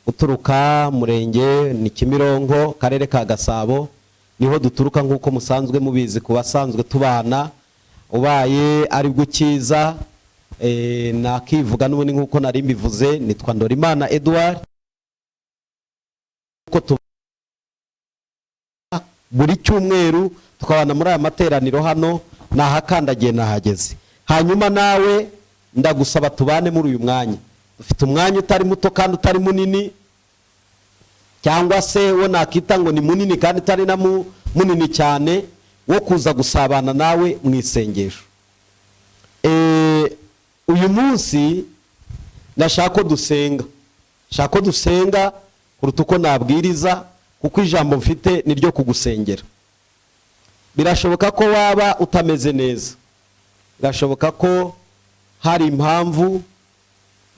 Uturuka murenge ni Kimironko, karere ka Gasabo, niho duturuka nk'uko musanzwe mubizi ku basanzwe tubana. Ubaye ari bwo ukiza, nakivuga n'ubundi nk'uko nari mbivuze, nitwa Ndorimana Edouard. Uko buri cyumweru tukabana muri aya materaniro hano, nahakandagiye, nahageze. Hanyuma nawe ndagusaba tubane muri uyu mwanya. Dufite umwanya utari muto kandi utari munini, cyangwa se wo nakita ngo ni munini kandi utari na munini cyane, wo kuza gusabana nawe mu isengesho. Uyu munsi ndashaka ko dusenga, nshaka ko dusenga kuruta uko nabwiriza, kuko ijambo mfite ni ryo kugusengera. Birashoboka ko waba utameze neza, birashoboka ko hari impamvu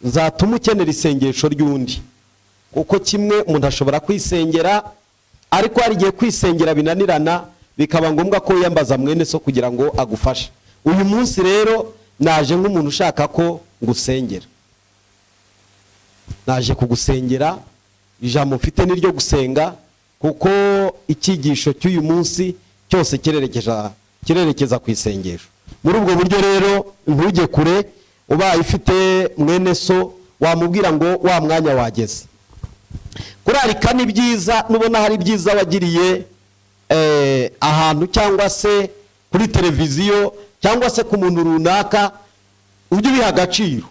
zatuma ukenera isengesho ry'undi, kuko kimwe umuntu ashobora kwisengera, ariko hari igihe kwisengera binanirana, bikaba ngombwa ko wiyambaza mwene so kugira ngo agufashe. Uyu munsi rero naje nk'umuntu ushaka ko ngusengera, naje kugusengera. Ijambo mfite ni ryo gusenga, kuko icyigisho cy'uyu munsi cyose kirerekeza ku isengesho. Muri ubwo buryo rero ntujye kure. Ubaye ufite mwene so, wamubwira ngo wa mwanya wageze. Kurarika ni byiza. Nubona hari ibyiza wagiriye ahantu, cyangwa se kuri televiziyo, cyangwa se ku muntu runaka, ujye ubiha agaciro,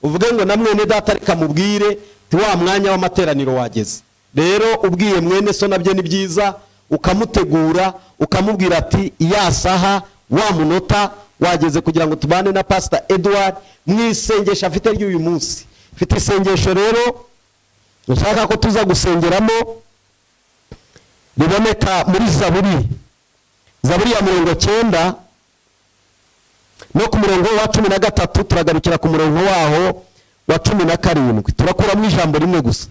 uvuge ngo na mwene data reka mubwire ti wa mwanya w'amateraniro wageze. Rero ubwiye mwene so nabyo ni byiza, ukamutegura, ukamubwira ati ya saha, wa munota wageze kugira ngo tubane na Pasita Edouard mu isengesho afite ry'uyu munsi. Mfite isengesho rero nshaka ko tuza gusengeramo, riboneka muri Zaburi, Zaburi ya 90 no ku murongo wa 13, turagarukira ku murongo waho wa 17, turakuramo ijambo rimwe gusa.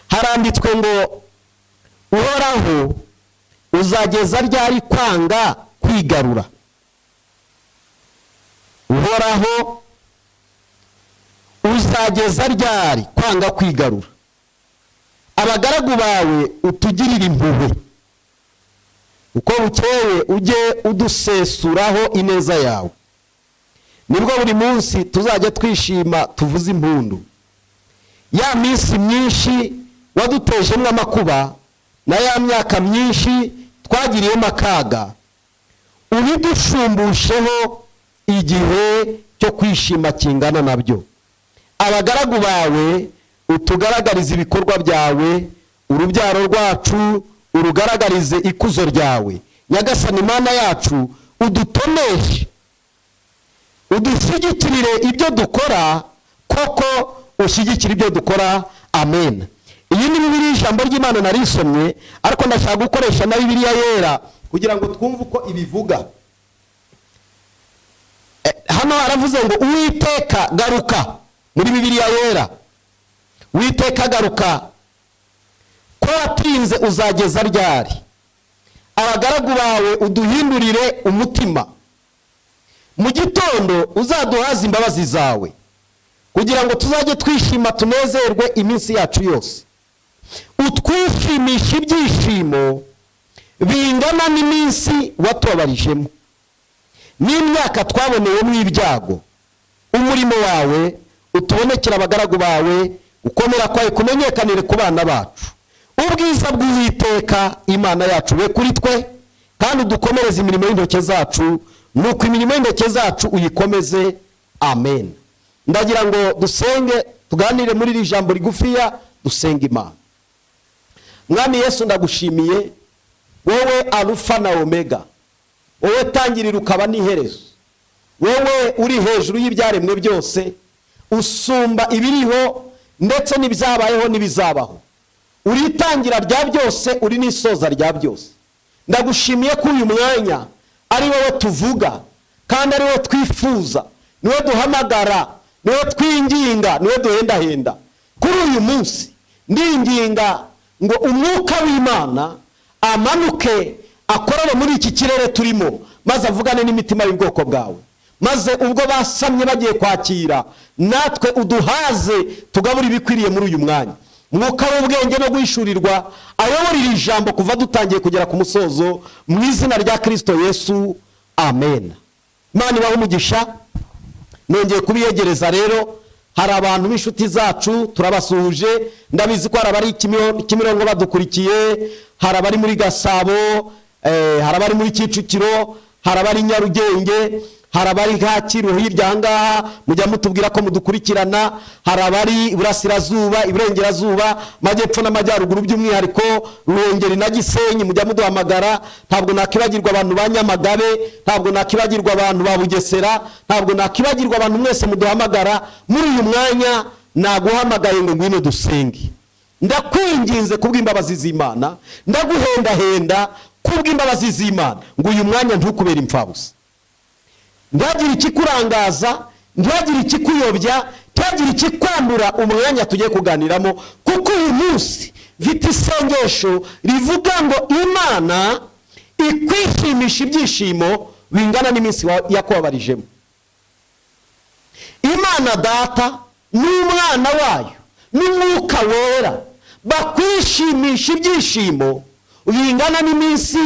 Haranditswe ngo: "Uhoraho, uzageza ryari kwanga kwigarura? Uhoraho, uzageza ryari kwanga kwigarura? Abagaragu bawe utugirire impuhwe, uko bukeye ujye udusesuraho ineza yawe. Nibwo buri munsi tuzajya twishima, tuvuze impundu. Ya minsi myinshi wadutejemo amakuba na ya myaka myinshi twagiriyemo akaga, ubidushumbusheho igihe cyo kwishima kingana nabyo. Abagaragu bawe utugaragarize ibikorwa byawe, urubyaro rwacu urugaragarize ikuzo ryawe. Nyagasani Imana yacu, udutoneshe, udushyigikirire ibyo dukora, koko ushyigikire ibyo dukora." Amen. Iyi ni Bibiliya, ijambo ry'Imana narisomye, ariko ndashaka gukoresha na Bibiliya Yera kugira ngo twumve uko ibivuga. Hano haravuze ngo: "Uwiteka, garuka." Muri Bibiliya Yera: "Uwiteka, garuka, ko watinze uzageza ryari? Abagaragu bawe uduhindurire umutima. Mu gitondo uzaduhaze imbabazi zawe, kugira ngo tuzajye twishima tunezerwe iminsi yacu yose. Utwishimisha ibyishimo bingana n'iminsi watubabarijemo n'imyaka twaboneyemo ibyago. Umurimo wawe utubonekere abagaragu bawe, gukomera kwawe kumenyekanire ku bana bacu. Ubwiza bw'Uwiteka Imana yacu be kuri twe, kandi udukomereze imirimo y'intoke zacu, nuko imirimo y'intoke zacu uyikomeze." Amen. Ndagira ngo dusenge, tuganire muri iri jambo rigufiya, dusenge Imana. Mwami Yesu, ndagushimiye, wowe Alufa na Omega, wowe tangirira ukaba n'iherezo, wowe uri hejuru y'ibyaremwe byose, usumba ibiriho ndetse n'ibyabayeho n'ibizabaho. Uri itangira rya byose, uri n'isoza rya byose. Ndagushimiye ko uyu mwanya ari wowe tuvuga kandi ari wowe twifuza, niwe duhamagara, niwe twinginga, niwe duhendahenda. Kuri uyu munsi ndinginga ngo umwuka w'Imana amanuke, akorere muri iki kirere turimo, maze avugane n'imitima y'ubwoko bwawe. Maze ubwo basamye bagiye kwakira, natwe uduhaze tugabure ibikwiriye muri uyu mwanya. Mwuka w'ubwenge no guhishurirwa ayobora iri jambo kuva dutangiye kugera ku musozo, mu izina rya Kristo Yesu, amen. Imana ibahe umugisha. Nongeye kubiyegereza rero, hari abantu b'inshuti zacu turabasuhuje. Ndabizi ko hari abari Kimironko badukurikiye, hari abari muri Gasabo, hari abari muri Kicukiro, hari abari Nyarugenge, hari abari Kacyiru hirya aha ngaha, mujya mutubwira ko mudukurikirana, hari abari iburasirazuba, iburengerazuba, amajyepfo n'amajyaruguru, by'umwihariko Ruhengeri na Gisenyi, mujya muduhamagara. Ntabwo nakibagirwa abantu ba Nyamagabe, ntabwo nakibagirwa abantu ba Bugesera, ntabwo nakibagirwa abantu mwese muduhamagara. Muri uyu mwanya naguhamagaye ngo ngwino dusenge. Ndakwinginze kubw'imbabazi z'Imana, ndaguhendahenda kubw'imbabazi z'Imana ngo uyu mwanya ntukubere impfabusa. Ntihagire ikikurangaza, ntihagire ikikuyobya, ntihagire ikikwambura umwanya tugiye kuganiramo, kuko uyu munsi mfite isengesho rivuga ngo Imana ikwishimisha ibyishimo bingana n'iminsi yakubabarijemo. Imana Data n'Umwana wayo n'Umwuka Wera bakwishimisha ibyishimo bingana n'iminsi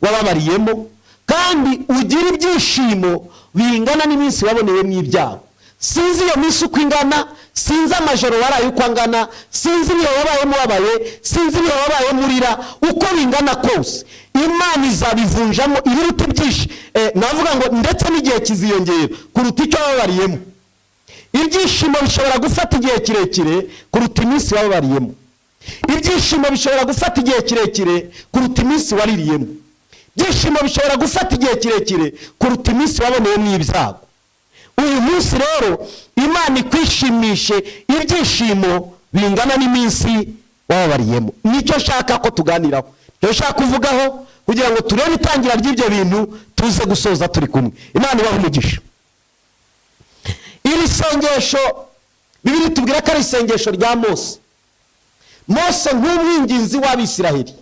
wababariyemo, kandi ugira ibyishimo bingana n'iminsi waboneyemo ibyago. Sinzi iyo minsi uko ingana, sinzi amajoro waraye uko angana, sinzi ibihe wabayemo ubabaye, sinzi ibihe wabayemo urira, uko bingana kose Imana izabivunjamo ibiruta ibyinshi. Navuga ngo ndetse n'igihe kiziyongera kuruta icyo wababariyemo. Ibyishimo bishobora gufata igihe kirekire kuruta iminsi wababariyemo. Ibyishimo bishobora gufata igihe kirekire kuruta iminsi waririyemo. Ibyishimo bishobora gufata igihe kirekire kuruta iminsi waboneyemo ibyago. Uyu munsi rero Imana ikwishimishe ibyishimo bingana n'iminsi wababariyemo. Nicyo nshaka ko tuganiraho, nicyo nshaka kuvugaho, kugira ngo turebe itangira ry'ibyo bintu, tuze gusoza turi kumwe. Imana ibahe umugisha. Iri sengesho Bibiliya itubwira ko ari isengesho rya Mose. Mose nk'umwinginzi w'Abisiraheli.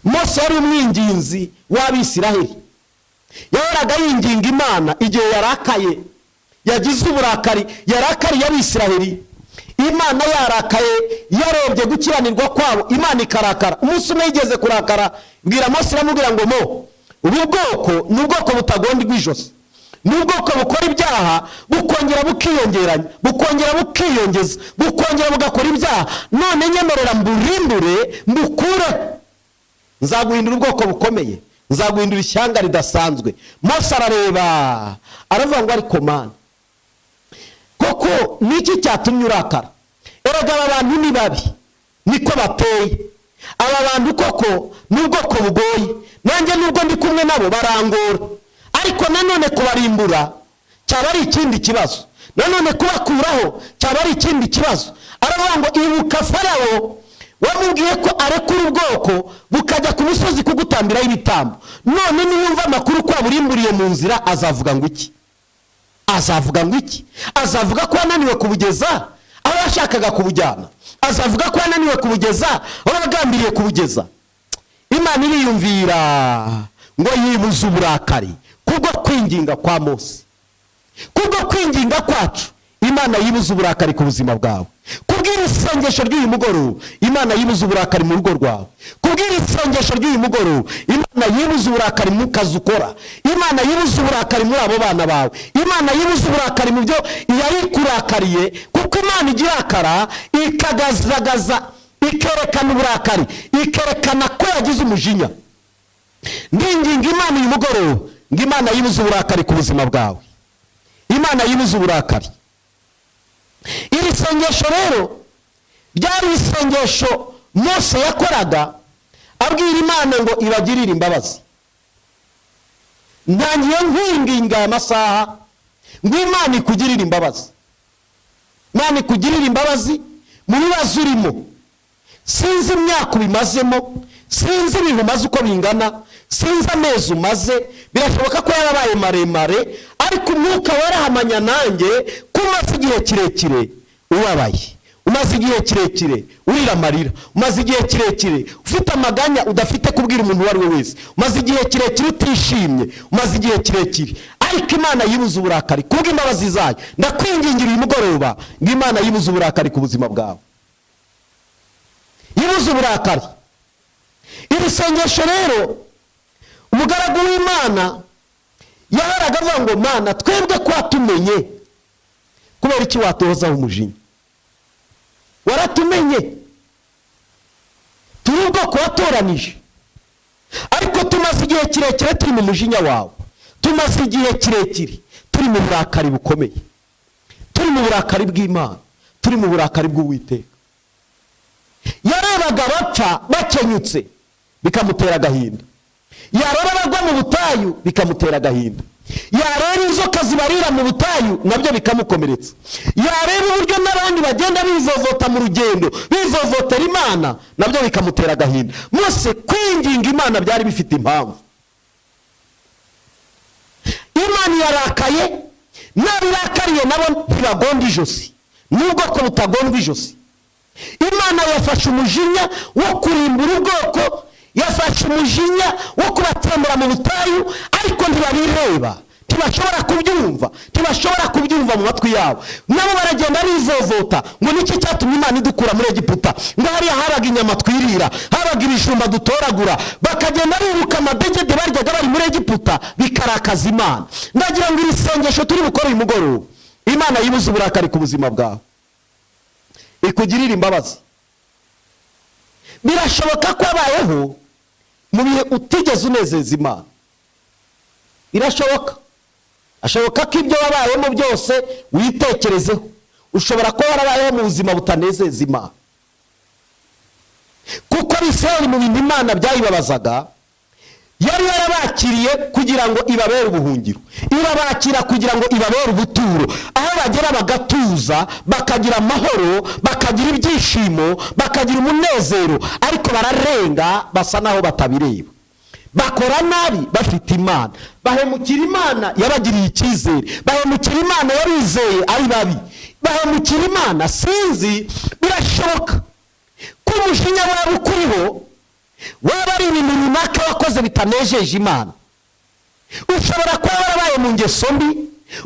Mose yari umwinginzi w'Abisiraheli. Yahoraga yinginga Imana igihe yarakaye, yagize uburakari, yarakariye Abisiraheli. Imana yarakaye, yarebye gukiranirwa kwabo, Imana ikarakara. Umunsi umwe yigeze kurakara, bwira Mose, iramubwira ngo mo ubu bwoko ni ubwoko butagondwa ijosi, ni ubwoko bukora ibyaha bukongera bukiyongeranya, bukongera bukiyongeza, bukongera bugakora ibyaha. None nyemerera mburimbure, mbukure, nzaguhindura ubwoko bukomeye, nzaguhindura ishyanga ridasanzwe. Mose arareba aravuga ngo ariko Mana, koko niki cyatumye urakara? Erega aba bantu ni babi, niko bateye. Aba bantu koko ni ubwoko bugoye, nanjye nubwo ndi kumwe nabo barangora, ariko nanone kubarimbura cyaba ari ikindi kibazo, nanone kubakuraho cyaba ari ikindi kibazo. Aravuga ngo ibuka Farawo wamubwiye ko arekura ubwoko bukajya ku musozi kugutambiraho ibitambo, none niyumva amakuru ko waburimburiye mu nzira azavuga ngo iki? Azavuga ngo iki? Azavuga ko wananiwe kubugeza aho yashakaga kubujyana, azavuga ko wananiwe kubugeza aho wagambiriye kubugeza. Imana iriyumvira ngo yibuze uburakari kubwo kwinginga kwa Mose, kubwo kwinginga kwacu. Imana yibuze uburakari ku buzima bwawe. Kubw'iri sengesho ry'uyu mugoroba, Imana yibuze uburakari mu rugo rwawe. Kubw'iri sengesho ry'uyu mugoroba, Imana yibuze uburakari mu kazi ukora. Imana yibuze uburakari muri abo bana bawe. Imana yibuze uburakari mu byo yari kurakariye, kuko Imana igirakara ikagazagaza, ikerekana uburakari, ikerekana ko yagize umujinya. Ndinginga Imana uyu mugoroba ngo Imana yibuze uburakari ku buzima bwawe. Imana yibuze uburakari. Iri sengesho rero ryari isengesho Mose yakoraga abwira Imana ngo ibagirire imbabazi. Ntangiye nkwinginga aya masaha ngo Imana ikugirire imbabazi. Imana ikugirire imbabazi mu bibazo urimo. Sinzi imyaka ubimazemo, sinzi ibintu umaze uko bingana, sinzi amezi umaze, birashoboka ko yarabaye maremare, ariko umwuka warahamanya nanjye ko umaze igihe kirekire ubabaye, umaze igihe kirekire urira amarira, umaze igihe kirekire ufite amaganya udafite kubwira umuntu uwo ari we wese, umaze igihe kirekire utishimye, umaze igihe kirekire. Ariko Imana yibuze uburakari kubw'imbabazi zayo. Ndakwingingira uyu mugoroba ngo Imana yibuze uburakari ku buzima bwawe, yibuze uburakari. Iri sengesho rero umugaragu w'Imana yahoraga avuga ngo Mana, twebwe ko watumenye, kubera iki watohozaho umujinya? Waratumenye, turi ubwoko watoranije, ariko tumaze igihe kirekire turi mu mujinya wawe, tumaze igihe kirekire turi mu burakari bukomeye, turi mu burakari bw'Imana, turi mu burakari bw'Uwiteka. Yarebaga abapfa bakenyutse bikamutera agahinda, yareba abagwa mu butayu bikamutera agahinda, yareba inzoka zibarira mu butayu nabyo bikamukomeretsa, yareba uburyo n'abandi bagenda bivovota mu rugendo bivovotera Imana nabyo bikamutera agahinda. Mose kwinginga Imana byari bifite impamvu. Imana yarakaye, n'abirakariye nabo ntibagonda ijosi, n'ubwoko butagondwa ijosi. Imana yafashe umujinya wo kurimbura ubwoko, yafashe umujinya wo kubatsembera mu butayu, ariko ntibabireba, ntibashobora kubyumva, ntibashobora kubyumva mu matwi yabo. Nabo baragenda bivovota ngo niki cyatumye Imana idukura muri Egiputa, ngo hariya habaga inyama twirira, habaga ibijumba dutoragura. Bakagenda bibuka amadegede baryaga bari muri Egiputa, bikarakaza Imana. Ndagira ngo iri sengesho turi bukore uyu mugoroba, Imana yibuze uburakari ku buzima bwawe, ikugirire imbabazi. Birashoboka ko abayeho mu bihe utigeze unezeza Imana, birashoboka. Ashoboka ko ibyo wabayemo byose witekerezeho, ushobora kuba warabayeho mu buzima butanezeza Imana. Kuko Abisirayeli mu bintu Imana byayibabazaga, yari yarabakiriye kugira ngo ibabere ubuhungiro, irabakira kugira ngo ibabere ubuturo, aho bagera bagatuza, bakagira amahoro, bakagira ibyishimo, bakagira umunezero. Ariko bararenga, basa naho batabireba, bakora nabi bafite Imana, bahemukira Imana yabagiriye icyizere, bahemukira Imana yabizeye ari babi, bahemukira Imana. Sinzi, birashoboka ko umujinya waba ukuriho waba ari ibintu runaka wakoze bitanejeje Imana. Ushobora kuba warabaye mu ngeso mbi,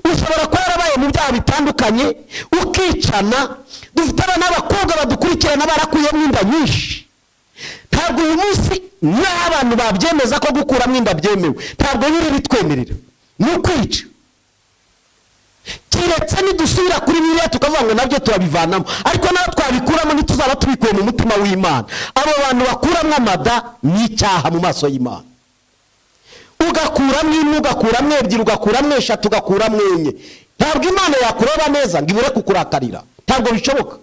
ushobora kuba warabaye mu byaha bitandukanye, ukicana. Dufite abana b'abakobwa badukurikirana barakuyemo inda nyinshi. Ntabwo uyu munsi n'aho abantu babyemeza ko gukuramo inda byemewe, ntabwo biri bitwemerera, ni ukwica. Keretse nidusubira kuri Bibiliya tukavuga ngo nabyo turabivanamo, ariko naho twabikuramo ntituzaba tubikuye mu mutima w'Imana. Abo bantu bakuramo amada ni icyaha mu maso y'Imana. Ugakuramo imwe, ugakuramo ebyiri, ugakuramo eshatu, ugakuramo enye, ntabwo Imana yakureba neza ngo ibure kukurakarira, ntabwo bishoboka.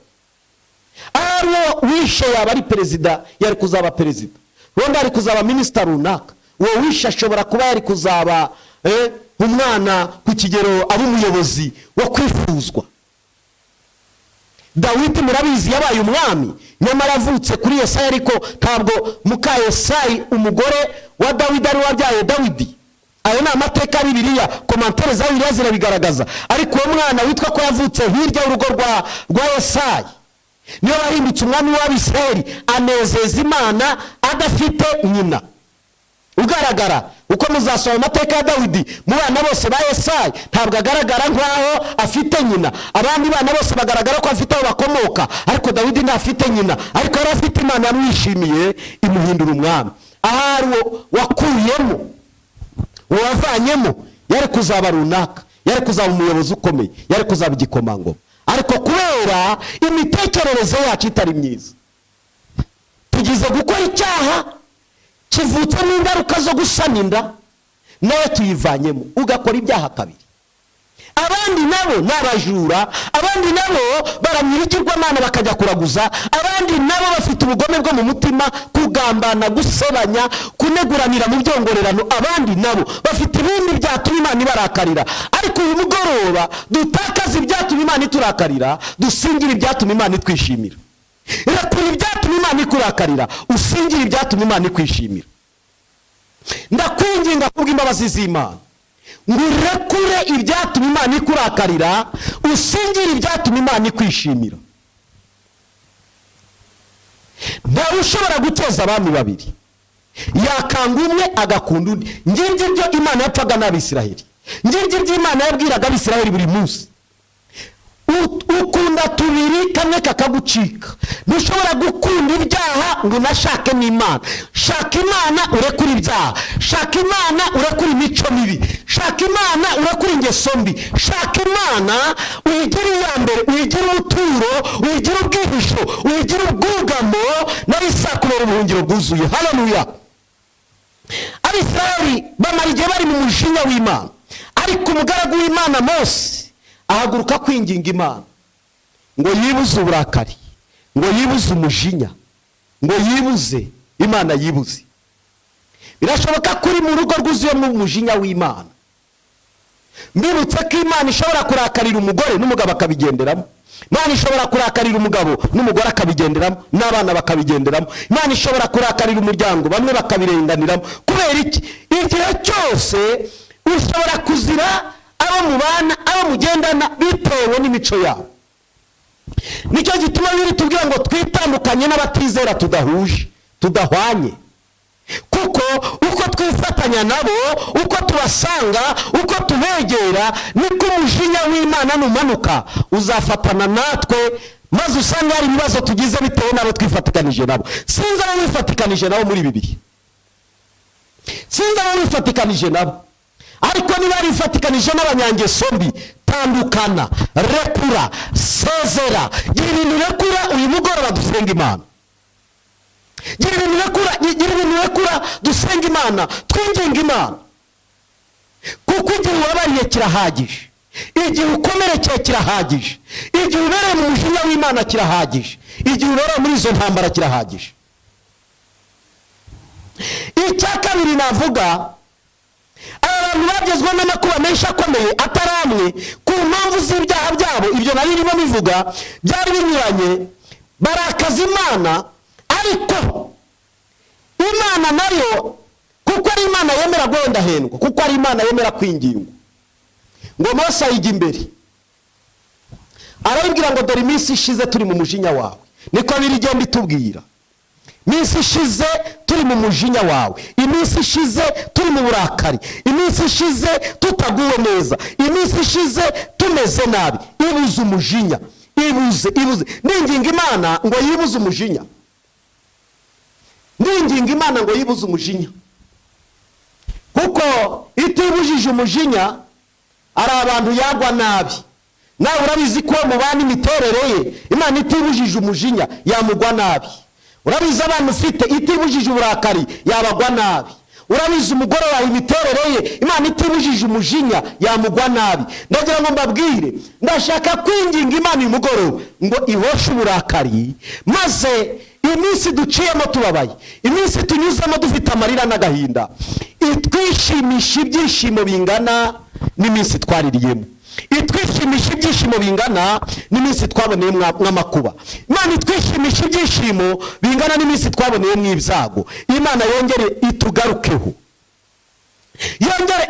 Ahari uwo wishe yaba ari perezida, yari kuzaba perezida, wenda yari kuzaba minisita runaka. Uwo wishe ashobora kuba yari kuzaba umwana ku kigero aba umuyobozi wo kwifuzwa. Dawidi murabizi yabaye umwami, nyamara avutse kuri Yesayi, ariko ntabwo muka Yesayi umugore wa Dawidi ari wabyaye Dawidi. Ayo ni amateka ya Bibiliya, komantere za Bibiliya zirabigaragaza. Ariko uwo mwana witwa ko yavutse hirya y'urugo rwa Yesayi niwe wahindutse umwami w'Abisirayeli, anezeza Imana adafite nyina ugaragara. Uko muzasoma amateka ya Dawidi mu bana bose ba Yesayi, ntabwo agaragara nk'aho afite nyina. Abandi bana bose bagaragara ko afite aho bakomoka, ariko Dawidi ntafite nyina. Ariko yari afite Imana yamwishimiye, imuhindura umwami. Ahari uwo wakuyemo, uwo wavanyemo, yari kuzaba runaka, yari kuzaba umuyobozi ukomeye, yari kuzaba igikomangoma. Ariko kubera imitekerereze yacu itari myiza, tugize gukora icyaha kivutsemo ingaruka zo gusana inda, nawe tuyivanyemo, ugakora ibyaha kabiri. Abandi nabo ni abajura, abandi nabo baramya ibigirwamana bakajya kuraguza, abandi nabo bafite ubugome bwo mu mutima, kugambana, gusebanya, kuneguranira mu byongorerano, abandi nabo bafite ibindi byatuma Imana ibarakarira. Ariko uyu mugoroba dutakaze ibyatuma Imana iturakarira, dusingire ibyatuma Imana itwishimira. Rekura ibyatuma Imana ikurakarira, usingire ibyatuma Imana ikwishimira. Ndakwinginga kubw'imbabazi z'Imana ngo urekure ibyatuma Imana ikurakarira, usingire ibyatuma Imana ikwishimira. Ntawe ushobora guteza abami babiri, yakanga umwe agakunda undi. Ngibyo ibyo Imana yapfaga n'Abisiraheli. Ngibyo iby'Imana yabwiraga Abisirayeli buri munsi. Ukunda tubiri kamwe kakagucika. Ntushobora gukunda ibyaha ngo unashake n'Imana. Shaka Imana urekure ibyaha, shaka Imana urekure imico mibi, shaka Imana urekure ingeso mbi, shaka Imana uyigire iya mbere, uyigire ubuturo, uyigire ubwihisho, uyigire ubwugamo, nayo izakubera ubuhungiro bwuzuye. Haleluya. Abisirayeli bamara igihe bari mu mujinya w'Imana, ariko umugaragu w'Imana Mose ahaguruka kwinginga Imana ngo yibuze uburakari, ngo yibuze umujinya, ngo yibuze Imana yibuze. Birashoboka ko uri mu rugo rwuzuyemo umujinya w'Imana. Mbibutse ko Imana ishobora kurakarira umugore n'umugabo akabigenderamo. Imana ishobora kurakarira umugabo n'umugore akabigenderamo, n'abana bakabigenderamo. Imana ishobora kurakarira umuryango, bamwe bakabirenganiramo. Kubera iki? Igihe cyose ushobora kuzira abo mubana, abo mugendana, bitewe n'imico yabo. Nicyo gituma Bibiliya itubwira ngo twitandukanye n'abatizera tudahuje, tudahwanye. Kuko uko twifatanya nabo, uko tubasanga, uko tubegera, niko umujinya w'Imana numanuka uzafatana natwe, maze usanga hari ibibazo tugize bitewe n'abo twifatikanije nabo. Sinzi abo wifatikanije nabo muri Bibiliya, sinzi abo wifatikanije nabo, ariko niba warifatikanije n'abanyangeso mbi, tandukana, rekura, sezera. Gira ibintu urekura uyu mugoroba dusenga Imana. Gira ibintu urekura, gira ibintu urekura dusenga Imana, twinginga Imana. Kuko igihe ubabariye kirahagije, igihe ukomerekeye kirahagije, igihe ubereye mu mujinya w'Imana kirahagije, igihe ubereye muri izo ntambara kirahagije. Icya kabiri navuga, aba bantu bagezweho n'amakuba menshi akomeye atari amwe ku mpamvu z'ibyaha byabo. Ibyo nari ndimo bivuga byari binyuranye, barakaza Imana, ariko Imana nayo kuko ari Imana yemera guhendahendwa, kuko ari Imana yemera kwingingwa, ngo Mose ayijya imbere arabibwira ngo dore iminsi ishize turi mu mujinya wawe. Niko Bibiliya igenda itubwira. Iminsi ishize turi mu mujinya wawe, iminsi ishize turi mu burakari, iminsi ishize tutaguwe neza, iminsi ishize tumeze nabi. Ibuze umujinya, ibuze, ibuze. Ninginga Imana ngo yibuze umujinya, ninginga Imana ngo yibuze umujinya, kuko itibujije umujinya ari abantu yagwa nabi. Nawe urabizi ko mubana imiterere ye, Imana itibujije umujinya yamugwa nabi. Urabizi abana ufite, itibujije uburakari yabagwa nabi. Urabizi umugore wawe imiterere ye, Imana itibujije umujinya yamugwa nabi. Ndagira ngo mbabwire, ndashaka kwinginga Imana uyu mugoroba ngo ihoshe uburakari, maze iminsi duciyemo tubabaye, iminsi tunyuzemo dufite amarira n'agahinda, itwishimisha ibyishimo bingana n'iminsi twaririyemo, itwishimisha ibyishimo bingana n'iminsi twaboneye mw'amakuba. Imana itwishimisha ibyishimo bingana n'iminsi twaboneye mw'ibyago. Imana yongere itugarukeho, yongere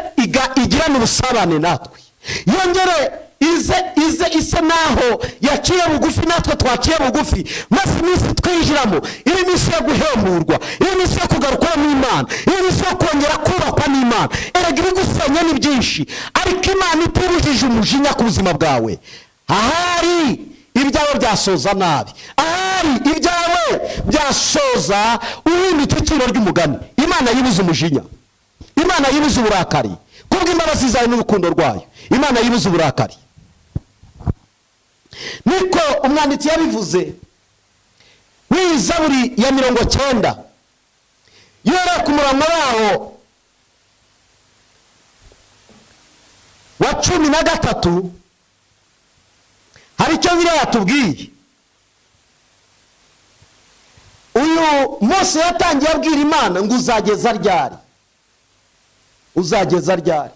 igirane ubusabane natwe, yongere ize ize ise naho yaciye bugufi natwe twaciye bugufi, maze iminsi twinjiramo iri minsi yo guhemburwa, iri minsi yo kugarukwa n'Imana, iri minsi yo kongera kubakwa n'Imana. Erega ibigusenya ni byinshi, ariko Imana itibujije umujinya ku buzima bwawe, ahari ibyawe byasoza nabi, ahari ibyawe byasoza uhindutse iciro ry'umugani. Imana yibuze umujinya, Imana yibuze uburakari kubw'imbabazi zayo n'urukundo rwayo. Imana yibuze uburakari. Niko umwanditsi yabivuze w'Izaburi ya 90, yera ku murongo waho wa 13, hari icyo Bibiliya yatubwiye. Uyu Mose yatangiye abwira Imana ngo uzageza ryari, uzageza ryari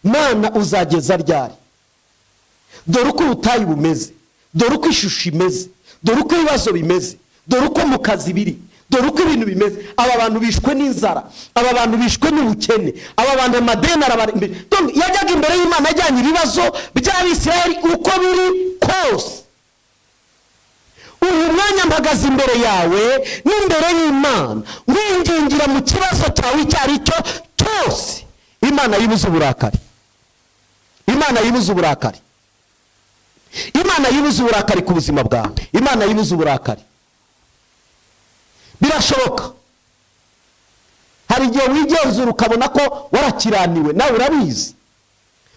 Mana, uzageza ryari? Dore uko ubutayu bumeze, dore uko ishusho imeze, dore uko ibibazo bimeze, dore uko mu kazi biri, dore uko ibintu bimeze. Aba bantu bishwe n'inzara, aba bantu bishwe n'ubukene, aba bantu amadeni arabari imbere. Donc yajyaga imbere y'Imana ajyanye ibibazo by'Abisirayeli uko biri kose. Uyu mwanya mpagaze imbere yawe n'imbere y'Imana, wingingira mu kibazo cyawe icyo ari cyo cyose, Imana yibuze uburakari. Imana yibuze uburakari, Imana yibuze uburakari ku buzima bwawe, Imana yibuze uburakari. Birashoboka hari igihe wigenzura ukabona ko warakiraniwe, nawe urabizi,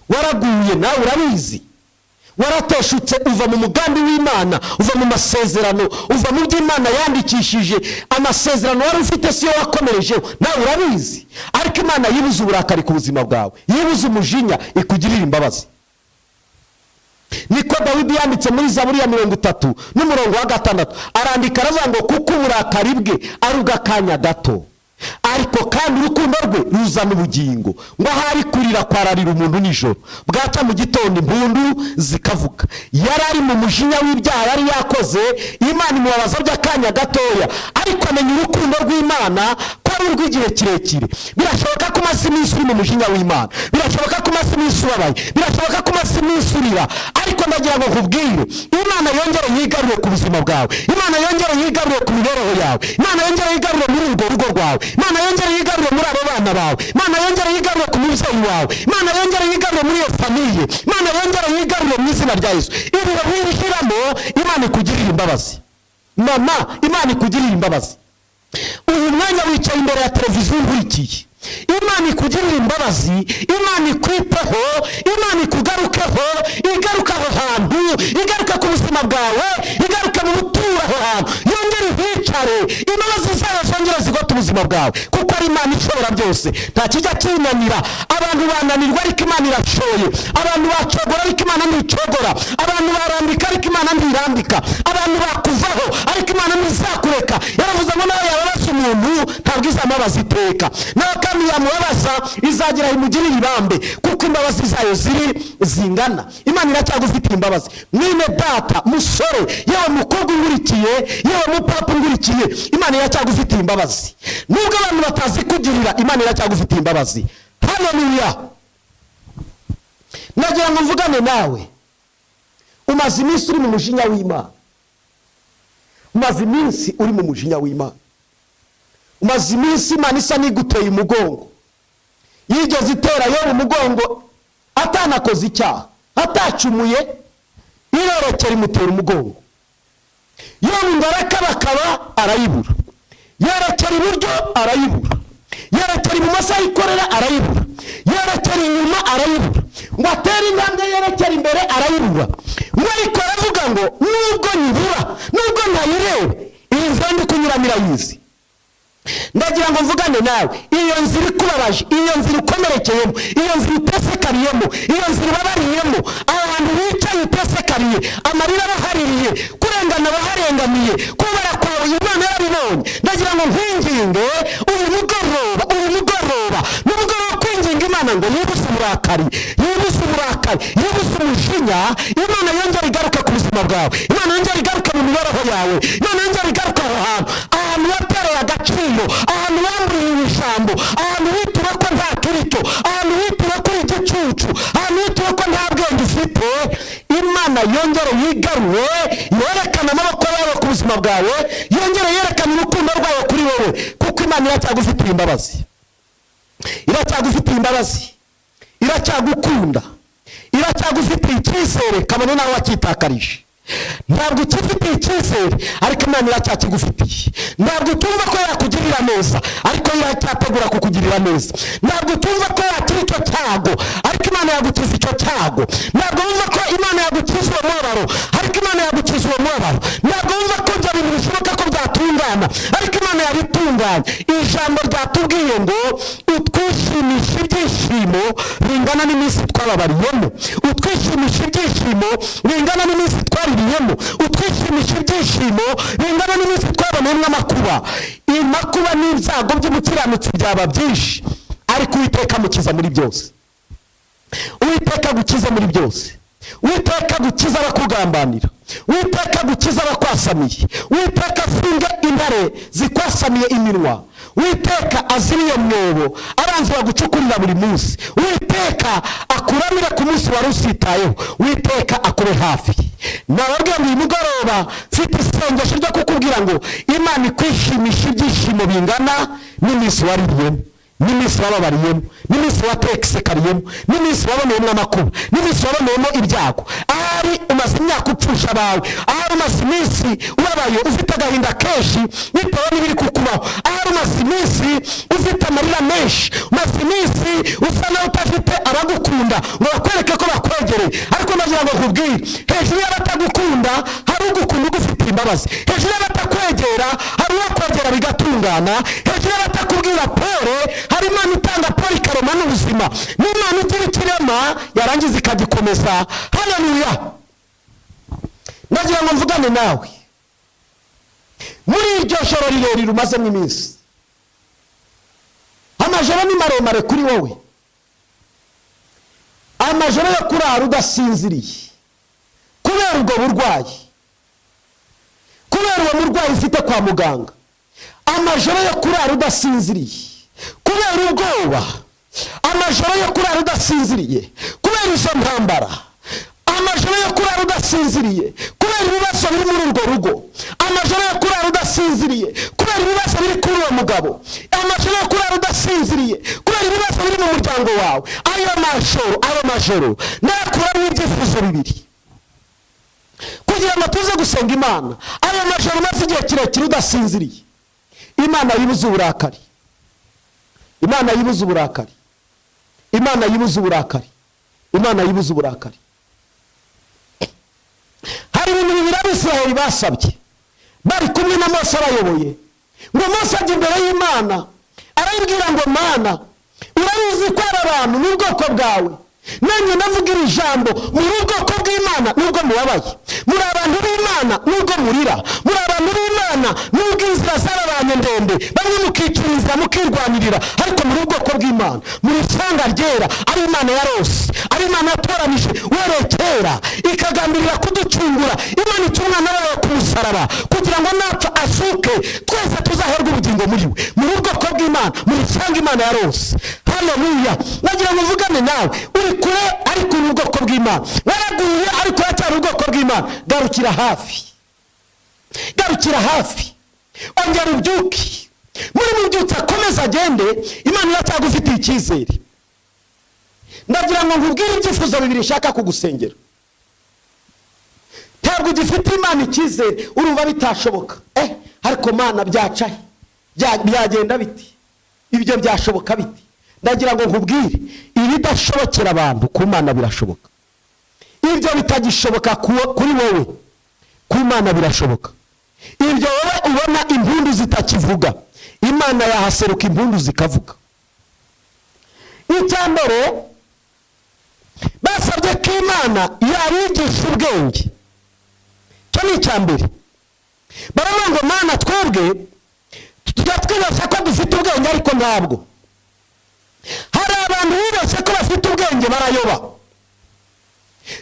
waraguye, nawe urabizi, warateshutse uva mu mugambi w'Imana, uva mu masezerano, uva mu byo Imana yandikishije. Amasezerano wari ufite siyo wakomerejeho, nawe urabizi. Ariko Imana yibuze uburakari ku buzima bwawe, yibuze umujinya, ikugirira imbabazi. Niko Dawidi yanditse muri Zaburi ya 30 n'umurongo wa 6, arandika aravuga ngo kuko uburakari bwe ari ubw'akanya gato, ariko kandi urukundo rwe ruzana ubugingo. Ngo ahari kurira kwararira umuntu nijoro, bwaca mu gitondo impundu zikavuga. Yari ari mu mujinya w'ibyaha yari yakoze, Imana imubabaza by'akanya gatoya, ariko amenya urukundo rw'Imana ko ari urw'igihe kirekire. Birashoboka ko umaze iminsi uri mu mujinya w'Imana, birashoboka ko umaze iminsi ubabaye, birashoboka ko umaze iminsi urira, ariko ndagira ngo nkubwire, Imana yongere yigarure ku buzima bwawe, Imana yongere yigarure ku mibereho yawe, Imana yongere yigarure muri urwo rugo rwawe, Imana yongere yigarure muri abo bana bawe, Imana yongere yigarure ku mubyeyi wawe, Imana yongere yigarure muri iyo famiye, Imana yongere yigarure mu izina rya Yesu. Ibihe winjiramo, Imana ikugirire imbabazi. Mama, Imana ikugirire imbabazi. Uyu mwanya wicaye imbere ya televiziyo nkurikiye, Imana ikugirire imbabazi, Imana ikwiteho, Imana ikugarukeho, igaruka aho hantu, igaruka ku buzima bwawe, igaruka mu buturo aho hantu, yongere ihicare, imbabazi zayo zongere zigote ubuzima bwawe, kuko ari Imana ishobora byose, nta kijya kinanira. Abantu bananirwa ariko Imana irashoye, abantu bacogora ariko Imana nticogora, abantu barambika ariko Imana ntirambika, abantu bakuvaho ariko Imana ntizakureka. Yaravuze ngo nawe yababaza umuntu ntabwo izamubaza iteka, nawe kandi yamubabaza izagira imugirire ibambe, kuko imbabazi zayo ziri zingana. Imana iracyagufitiye imbabazi. Mwene data musore, yewe mukobwa ungurikiye, yewe mupapa ungurikiye, Imana iracyagufitiye imbabazi. Nubwo abantu batazikugirira, Imana iracyagufitiye imbabazi. Haleluya. Nagira ngo mvugane nawe, umaze iminsi uri mu mujinya w'Imana, umaze iminsi uri mu mujinya w'Imana, umaze iminsi Imana isa n'iguteye umugongo. Yigeze itera Yobu umugongo atanakoze icyaha, atacumuye, irerekera imutera umugongo. Yobu ngo arakabakaba arayibura, yerekera iburyo arayibura, yerekera ibumoso ayikorera arayibura, yerekera inyuma arayibura, ngo atere intambwe yerekera imbere arayibura. Ngo ariko aravuga ngo nubwo nyibura, nubwo ntayireba, iyi nzira ndi kunyuramo irayizi. Ndagira ngo mvugane nawe, iyo nzira ikubabaje, iyo nzira ukomerekeyemo, iyo nzira utesekariyemo, iyo nzira ubabariyemo, aho hantu wicaye utesekariye, amarira abahaririye, kurengana abaharengamiye, kubabara kwawe Imana yarabibonye. Ndagira ngo nkwinginge uyu mugoroba, uyu mugoroba ni umugoroba wo kwinginga Imana ngo yibuse uburakari, yibuse uburakari, yibuse umujinya. Imana yongere igaruke ku buzima bwawe, Imana yongere igaruke mu mibereho yawe, Imana yongere igaruke aho hantu, ahantu watereye agaciro, ahantu wamburiye ijambo, ahantu witura ko nta kiricyo, ahantu witura ko uri igicucu, ahantu witura ko nta bwenge ufite. Imana yongere yigarure, yerekane amaboko yawe ku buzima bwawe, yongere yerekane urukundo rwayo kuri wowe, kuko Imana iracyagufitiye imbabazi, iracyagufitiye imbabazi, iracyagukunda, iracyagufitiye icyizere kabone nawe wakitakarije. Ntabwo ukifitiye icyizere, ariko Imana iracyakigufitiye. Ntabwo utumva ko yakugirira neza, ariko iracyategura kukugirira neza. Ntabwo utumva ko yakira icyo cyago, ariko Imana yagukiza icyo cyago. Ntabwo wumva ko Imana yagukiza uwo mubabaro, ariko Imana yagukiza uwo mubabaro. Ntabwo wumva ko ibyo bintu bishoboka ko byatungana, ariko Imana yabitunganya. Ijambo ryatubwiye ngo utwishimisha ibyishimo bingana n'iminsi twababariyemo, utwishimisha ibyishimo bingana n'iminsi twaririyemo, utwishimisha ibyishimo bingana n'iminsi twaboneyemo amakuba. Amakuba n'ibyago by'umukiranutsi byaba byinshi, ariko Uwiteka amukiza muri byose. Uwiteka agukiza muri byose. Uwiteka agukiza abakugambanira, Uwiteka agukiza abakwasamiye, Uwiteka afunge intare zikwasamiye iminwa, Uwiteka aziriye mwobo abanzi bagucukurira buri munsi, Uwiteka akuramire ku munsi wari usitayeho, Uwiteka akube hafi. Nababwiye ngo uyu mugoroba mfite isengesho ryo kukubwira ngo Imana ikwishimisha ibyishimo bingana n'iminsi waririyemo. N'iminsi wababariyemo, n'iminsi watekesekariyemo, n'iminsi waboneyemo amakuba, n'iminsi waboneyemo ibyago, ahari umaze imyaka upfusha abawe, ahari umaze iminsi ubabaye ufite agahinda kenshi bitewe n'ibiri kukubaho, ahari umaze iminsi ufite amarira menshi, umaze iminsi usa naho utafite abagukunda ngo bakwereke ko bakwegereye. Ariko nagira ngo nkubwire, hejuru y'abatagukunda hari ugukunda ugufitiye imbabazi, hejuru y'abatakwegera hari uwakwegera bigatungana, hejuru y'abatakubwira pole hari Imana itanga pole ikarema n'ubuzima, n'Imana igira ikirema yarangiza ikagikomeza. Haleluya! Ndagira ngo mvugane nawe muri iryo joro rirerire umazemo iminsi. Amajoro ni maremare kuri wowe, amajoro yo kurara udasinziriye kubera ubwo burwayi, kubera uwo murwayi ufite kwa muganga, amajoro yo kurara udasinziriye kubera ubwoba, amajoro yo kurara udasinziriye kubera izo ntambara, amajoro yo kurara udasinziriye kubera ibibazo biri muri urwo rugo, amajoro yo kurara udasinziriye kubera ibibazo biri kuri uwo mugabo, amajoro yo kurara udasinziriye kubera ibibazo biri mu muryango wawe. Ayo majoro, ayo majoro nakuramo ibyifuzo bibiri kugira ngo tuze gusenga Imana. Ayo majoro umaze igihe kirekire udasinziriye, Imana yibuze uburakari, Imana yibuze uburakari, Imana yibuze uburakari, Imana yibuze uburakari. Hari ibintu bibiri Abisirayeli basabye bari kumwe na Mose abayoboye, ngo Mose ajya imbere y'Imana arayibwira ngo Mana, urabizi ko aba bantu ni ubwoko bwawe, nanjye ndavuga iri jambo, muri ubwoko bw'Imana nubwo mubabaye, muri abantu b'Imana nubwo murira, muri abantu b'Imana nubwo inzira zarabanye ndende, bamwe mukicira inzira mukirwanirira, ariko muri ubwoko bw'Imana, muri ishyanga ryera, ari Imana yarose, ari Imana yatoranije uhereye kera ikagambirira kuducungura. Imana ica umwana wayo ku musaraba kugira ngo napfa asuke twese tuzaherwe ubugingo muri we. Muri ubwoko bw'Imana, muri ishyanga Imana yarose. Haleluya! Nagira ngo mvugane nawe, uri kure ariko uri ubwoko bw'Imana, waraguye ariko uracyari ubwoko bw'Imana. Garukira hafi, garukira hafi, ongera ubyuke. Muri mubyutse akomeze agende, Imana iracyagufitiye icyizere. Ndagira ngo nkubwire ibyifuzo bibiri nshaka kugusengera. Ntabwo ugifite Imana icyizere, urumva bitashoboka, ariko Mana byacahe, byagenda biti, ibyo byashoboka biti. Ndagira ngo nkubwire, ibidashobokera abantu ku Mana birashoboka, ibyo bitagishoboka kuri wowe ku Mana birashoboka, ibyo wowe ubona impundu zitakivuga, Imana yahaseruka impundu zikavuga. Icya mbere, basabye ko Imana yabigisha ubwenge. Icyo ni icya mbere. Baravuga ngo Mana, twebwe tujya twibeshya ko dufite ubwenge, ariko ntabwo. Hari abantu bibeshye ko bafite ubwenge barayoba.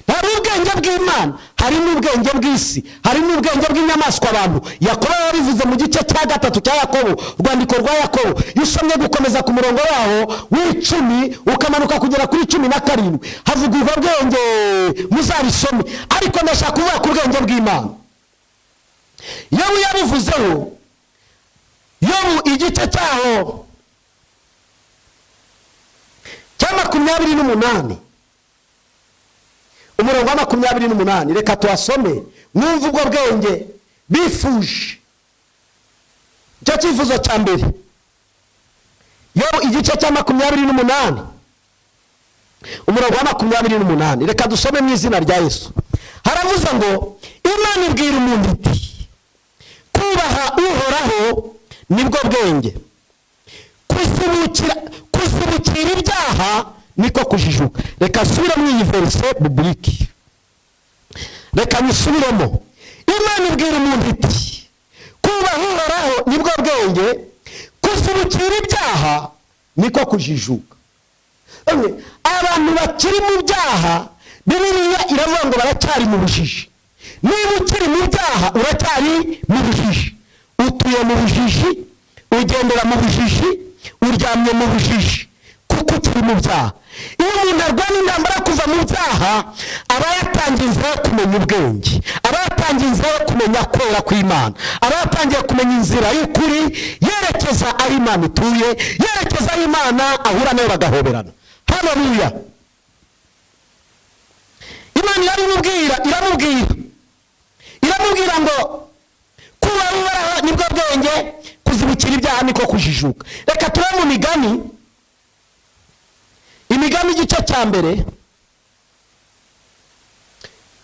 Hari ubwenge bw'Imana, hari n'ubwenge bw'isi, hari n'ubwenge bw'inyamaswa abantu. Yakobo yabivuze mu gice cya 3 cya Yakobo, urwandiko rwa Yakobo. Iyo usomye gukomeza ku murongo waho w'10 ukamanuka kugera kuri 17, havuga ubwo bwenge, muzabisome. Ariko ndashaka kuvuga ku bwenge bw'Imana. Yobu yabivuzeho, Yobu igice cyaho cya 28, umurongo wa 28, reka tuhasome mwumve ubwo bwenge bifuje. Icyo cyifuzo cya mbere, Yobu igice cya 28, umurongo wa 28, reka dusome mu izina rya Yesu. Haravuze ngo Imana ibwira umuntu iti, kubaha Uhoraho nibwo bwenge, kuzibukira ibyaha niko kujijuka. Reka subiramo iyi verse biblique, reka nyisubiremo. Imana ibwira umuntu iti, kubaha Uhoraho nibwo bwenge, kuzibukira ibyaha niko kujijuka. Abantu bakiri mu byaha, Bibiliya iravuga ngo baracyari mu bujiji. Niba ukiri mu byaha uracyari mu bujiji, utuye mu bujiji, ugendera mu bujiji, uryamye mu bujiji, kuko ukiri mu byaha. Iyo umuntu arwana intambara kuva mu byaha, aba yatangiye inzira yo kumenya ubwenge, aba yatangiye inzira yo kumenya kwera kw'Imana, aba yatangiye kumenya inzira y'ukuri. Yerekeza aho Imana ituye, yerekeza aho Imana ahura nayo bagahoberana. Haleluya! Imana irabimubwira, iramubwira ngo kuba Uhoraho nibwo bwenge, kuzibukira ibyaha niko kujijuka. Reka tube mu migani, imigani igice cya 1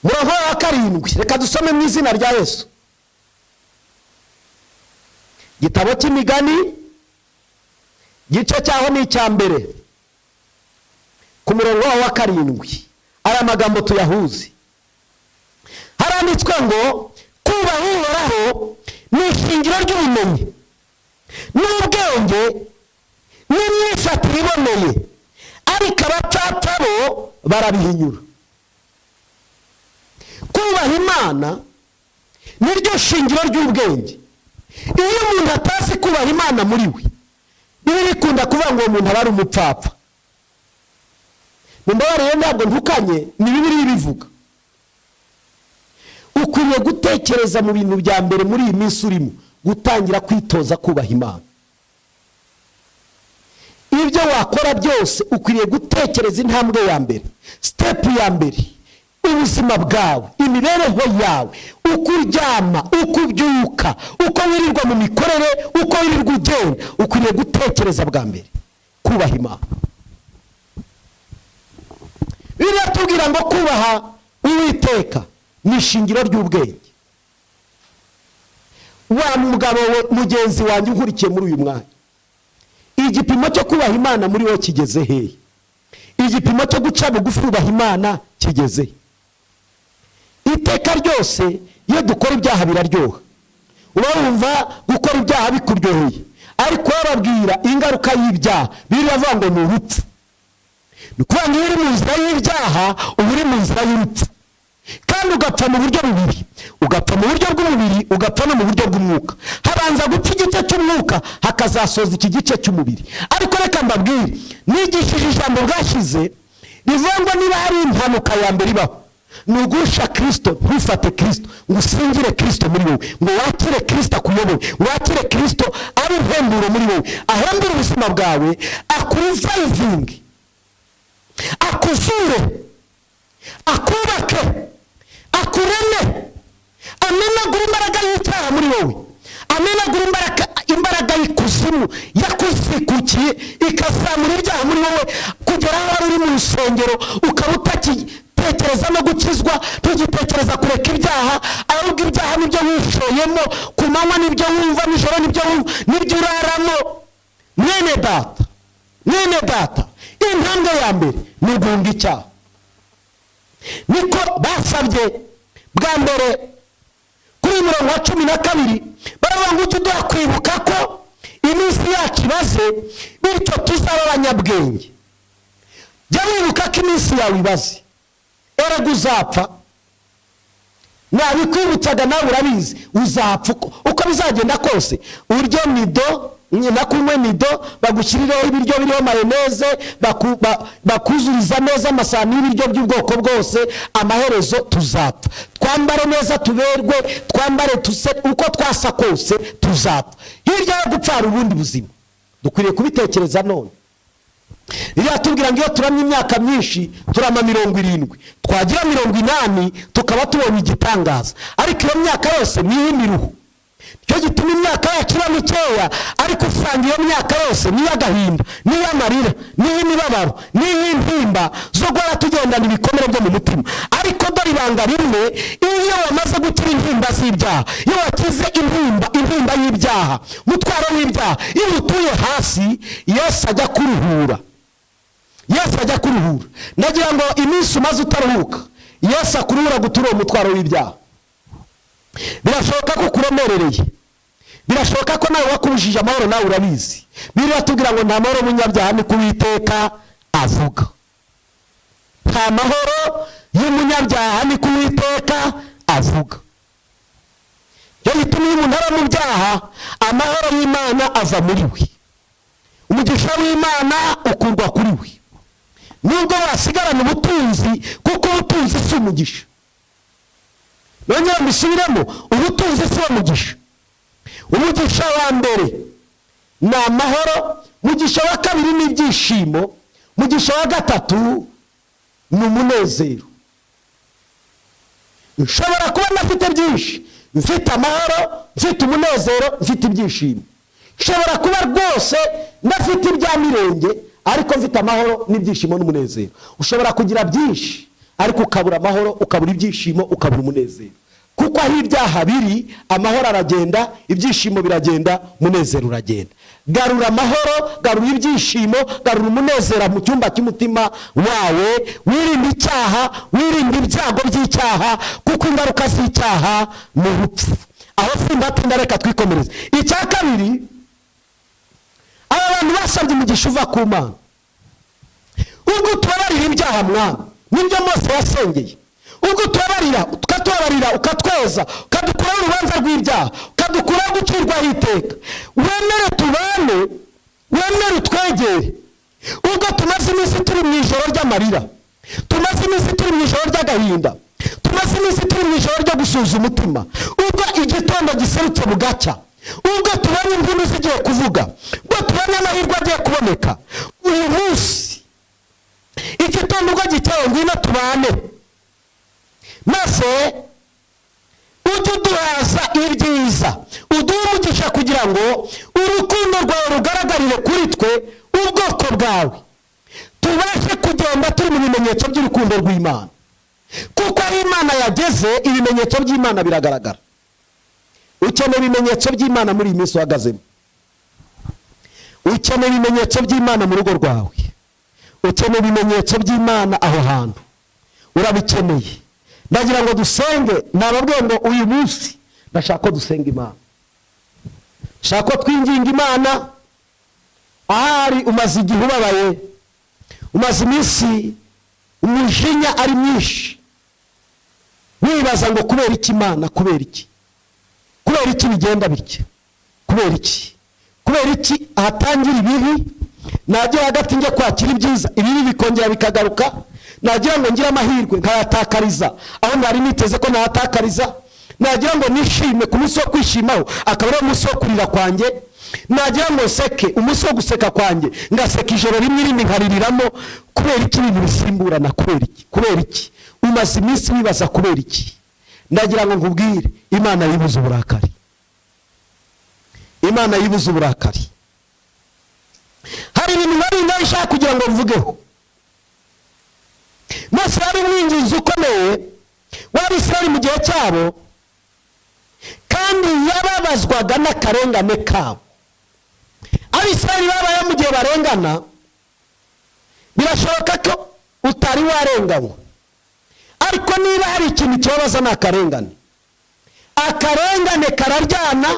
murongo wa 7. Reka dusome mu izina rya Yesu. Gitabo cy'imigani gice cyaho ni icya 1 ku murongo wa 7. Aya magambo tuyahuze. Haranditswe ngo kubaha Uhoraho ni ishingiro ry'ubumenyi n'ubwenge n'imyifatire iboneye, ariko abapfapfa bo barabihinyura. Kubaha Imana niryo shingiro ry'ubwenge. Iyo umuntu atazi kubaha Imana muri we, biba bikunda kuvuga ngo uwo muntu aba ari umupfapfa. Mumbabarire ntabwo ntukanye, ni Bibiliya ibivuga. Ukwiriye gutekereza mu bintu bya mbere muri iyi minsi urimo, gutangira kwitoza kubaha Imana. Ibyo wakora byose ukwiriye gutekereza intambwe ya mbere, step ya mbere, ubuzima bwawe, imibereho yawe, uko uryama, uko ubyuka, uko wirirwa mu mikorere, uko wirirwa ugenda, ukwiriye gutekereza bwa mbere kubaha Imana. Bibiliya tubwira ngo kubaha Uwiteka ni ishingiro ry'ubwenge. Wa mugabo we mugenzi wanjye unkurikiye muri uyu mwanya, igipimo cyo kubaha Imana muri wowe kigeze hehe? Igipimo cyo guca bugufi ubaha Imana kigeze he? Iteka ryose iyo dukora ibyaha biraryoha, uba wumva gukora ibyaha bikuryoheye, ariko bababwira ingaruka y'ibyaha, Bibiliya ivuga ngo ni urupfu. Ni ukuvuga ngo iyo uri mu nzira y'ibyaha uba uri mu nzira y'urupfu, kandi ugapfa mu buryo bubiri, ugapfa mu buryo bw'umubiri, ugapfa no mu buryo bw'umwuka. Habanza gupfa igice cy'umwuka, hakazasoza iki gice cy'umubiri. Ariko reka mbabwire, nigishije ijambo bwashize rivuga ngo niba hari impanuka ya mbere ibaho, ni ugusha Kristo, ntufate Kristo ngo usingire Kristo muri wowe, ngo wakire Kristo akuyobore, wakire Kristo abe impemburo muri wowe, ahembure ubuzima bwawe, akurevivinge, akuzure, akubake, akureme, amenagura imbaraga y'icyaha muri wowe, amenagura imbaraga y'ikuzimu yakuzikukiye ikazamura ibyaha muri wowe, kugera aho wari uri mu rusengero ukaba utakitekereza no gukizwa, ntugitekereza kureka ibyaha, ahubwo ibyaha nibyo wishoyemo, ku manywa nibyo wumva, nijoro nibyo wumva, nibyo uraramo. Mwene data, mwene data, intambwe ya mbere ni uguhunga icyaha. Niko basabye bwa mbere kuri murongo wa 12, baravuga ngo ujye uduha kwibuka ko iminsi yacu ibaze, bityo tuzaba abanyabwenge. Jya wibuka ko iminsi yawe ibaze, erega uzapfa. Nabikwibutsaga nawe urabizi, uzapfa uko bizagenda kose. Urye nido, nyina kunywe nido, bagushyirireho ibiryo biriho mayoneze, bakuzuriza neza amasahani y'ibiryo by'ubwoko bwose, amaherezo tuzapfa. Twambare neza tuberwe, twambare tuse uko twasa kose, tuzapfa. Hirya yo gupfa hari ubundi buzima. Dukwiriye kubitekereza none. Bibiliya tubwira ngo iyo turamye imyaka myinshi turama 70, twagira 80 tukaba tubonye igitangaza, ariko iyo myaka yose ni iy'imiruho. Nicyo gituma imyaka yacu iba mikeya, ariko usanga iyo myaka yose ni iy'agahinda, ni iy'amarira, ni iy'imibabaro, ni iy'intimba zo guhora tugendana ibikomere byo mu mutima. Ariko dore ibanga rimwe, iyo wamaze gukira intimba z'ibyaha, iyo wakize intimba y'ibyaha, umutwaro w'ibyaha, iyo utuye hasi, Yesu ajya kuruhura. Yesu ajya kuruhura. Ndagira ngo iminsi umaze utaruhuka, Yesu akuruhura gutura uwo mutwaro w'ibyaha. Birashoboka ko ukuremerereye, birashoboka ko nawe wakubujije amahoro, nawe urabizi. Bibiliya tubwira ngo nta mahoro y'umunyabyaha, ni ko Uwiteka avuga. Nta mahoro y'umunyabyaha, ni ko Uwiteka avuga. Iyo gituma iyo umuntu aba mu byaha, amahoro y'Imana ava muri we, umugisha w'Imana ukurwa kuri we. Nubwo wasigarana ubutunzi, kuko ubutunzi si umugisha. Nongera mbisubiremo, ubutunzi si umugisha. Umugisha wa mbere ni amahoro, umugisha wa kabiri ni ibyishimo, umugisha wa gatatu ni umunezero. Nshobora kuba ntafite byinshi, mfite amahoro, mfite umunezero, mfite ibyishimo. Nshobora kuba rwose ndafite ibya mirenge, ariko mfite amahoro n'ibyishimo n'umunezero. Ushobora kugira byinshi ariko ukabura amahoro, ukabura ibyishimo, ukabura umunezero. Kuko aho ibyaha biri, amahoro aragenda, ibyishimo biragenda, umunezero uragenda. Garura amahoro, garura ibyishimo, garura umunezero mu cyumba cy'umutima wawe. Wirinde icyaha, wirinde ibyago by'icyaha, kuko ingaruka z'icyaha ni urupfu. Aho simbatinda, reka twikomereze. Icya kabiri, aba bantu basabye umugisha uva ku Mana. Ubwo utubabarira ibyaha Mwami, nibyo Mose yasengeye. Ubwo tubabarira, ukatubabarira, ukatweza, ukadukuraho urubanza rw'ibyaha, ukadukuraho gucirwaho iteka, wemere tubane, wemere utwegere. Ubwo tumaze iminsi turi mu ijoro ry'amarira, tumaze iminsi turi mu ijoro ry'agahinda, tumaze iminsi turi mu ijoro ryo gusuza umutima, ubwo igitondo giserutse bugacya, ubwo tubonye imvune zigiye kuvuga, ubwo tubonye amahirwe agiye kuboneka, uyu munsi igitondo ubwo giteye, ngwino tubane, maze ujye uduhaza ibyiza, uduhe umugisha kugira ngo urukundo rwawe rugaragarire kuri twe, ubwoko bwawe, tubashe kugenda turi mu bimenyetso by'urukundo rw'Imana. Kuko aho Imana yageze, ibimenyetso by'Imana biragaragara. Ukeneye ibimenyetso by'Imana muri iyi minsi uhagazemo. Ukeneye ibimenyetso by'Imana mu rugo rwawe. Ukeneye ibimenyetso by'Imana aho hantu. Urabikeneye. Ndagira ngo dusenge, nababwiye ngo uyu munsi ndashaka ko dusenga Imana. Ndashaka ko twinginga Imana. Ahari umaze igihe ubabaye, umaze iminsi umujinya ari mwinshi, wibaza ngo kubera iki Imana, kubera iki, kubera iki bigenda bitya, kubera iki, kubera iki ahatangira ibibi, nagira hagati njye kwakira ibyiza, ibibi bikongera bikagaruka, nagira ngo ngire amahirwe nkayatakariza aho nari niteze ko nayatakariza, nagira ngo nishime ku munsi wo kwishimaho akaba ari umunsi wo kurira kwanjye, nagira ngo nseke umunsi wo guseka kwanjye ngaseka ijoro rimwe irindi nkaririramo. Kubera iki ibintu bisimburana? Kubera iki? Kubera iki? Umaze iminsi wibaza kubera iki? Ndagira ngo nkubwire, Imana yibuze uburakari. Imana yibuze uburakari. Hari ibintu nari nshaka kugira ngo mvugeho. Mose yari umwinginzi ukomeye w'Abisirayeli mu gihe cyabo, kandi yababazwaga n'akarengane kabo. Abisirayeli babaye mu gihe barengana. Birashoboka ko utari warenganywa, ariko niba hari ikintu kibabaza ni akarengane. Akarengane kararyana.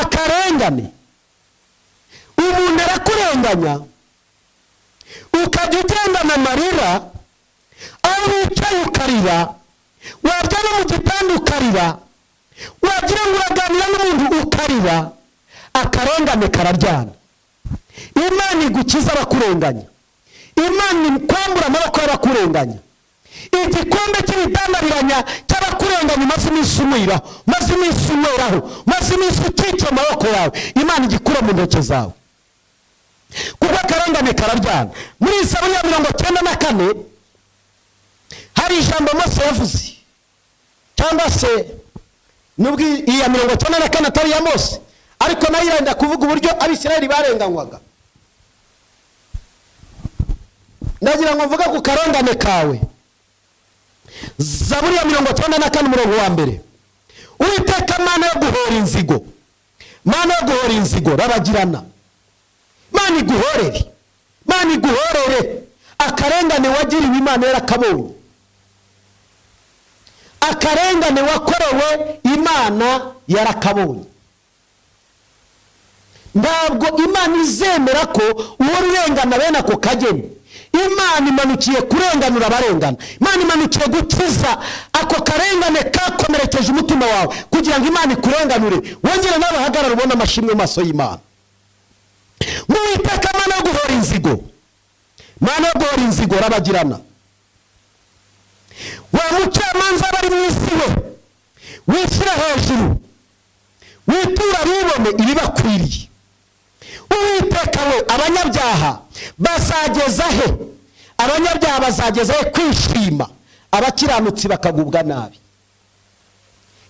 Akarengane, umuntu arakurenganya ukajya ugendana amarira, aho wicaye ukarira, wajya no mu gitanda ukarira, wagira ngo uraganira n'umuntu ukarira. Akarengane kararyana. Imana igukiza abakurenganya, Imana ikwambura amaboko y'abakurenganya. Igikombe cy'ibidandabiranya cy'abakurenganya umaze iminsi unyweraho, umaze iminsi unyweraho, umaze iminsi ukikiye amaboko yawe, Imana igikura mu ntoki zawe. Kuko akarengane kararyana. Muri Zaburi ya 94 hari ijambo Mose yavuze, cyangwa se nubwo iya 94 atari iya Mose, ariko nayo irenda kuvuga uburyo Abisirayeli barenganywaga. Ndagira ngo mvuge ku karengane kawe. Zaburi ya 94 umurongo wa 1. Uwiteka Mana yo guhora inzigo, Mana yo guhora inzigo, rabagirana. Mana iguhorere, Mana iguhorere. Akarengane wagiriwe Imana yarakabonye. Akarengane wakorewe Imana yarakabonye. Ntabwo Imana izemera ko uwo urengana bene ako kageni. Imana imanukiye kurenganura abarengana. Imana imanukiye gukiza ako karengane kakomerekeje umutima wawe, kugira ngo Imana ikurenganure, wongere nawe uhagarare ubone amashimwe mu maso y'Imana. Uwiteka Mana yo guhora inzigo, Mana yo guhora inzigo, rabagirana. Wa mucamanza bari mu isi we, wishyira hejuru, witura bibone ibibakwiriye. Uwiteka we, abanyabyaha bazageza he? Abanyabyaha bazageza he kwishima, abakiranutsi bakagubwa nabi?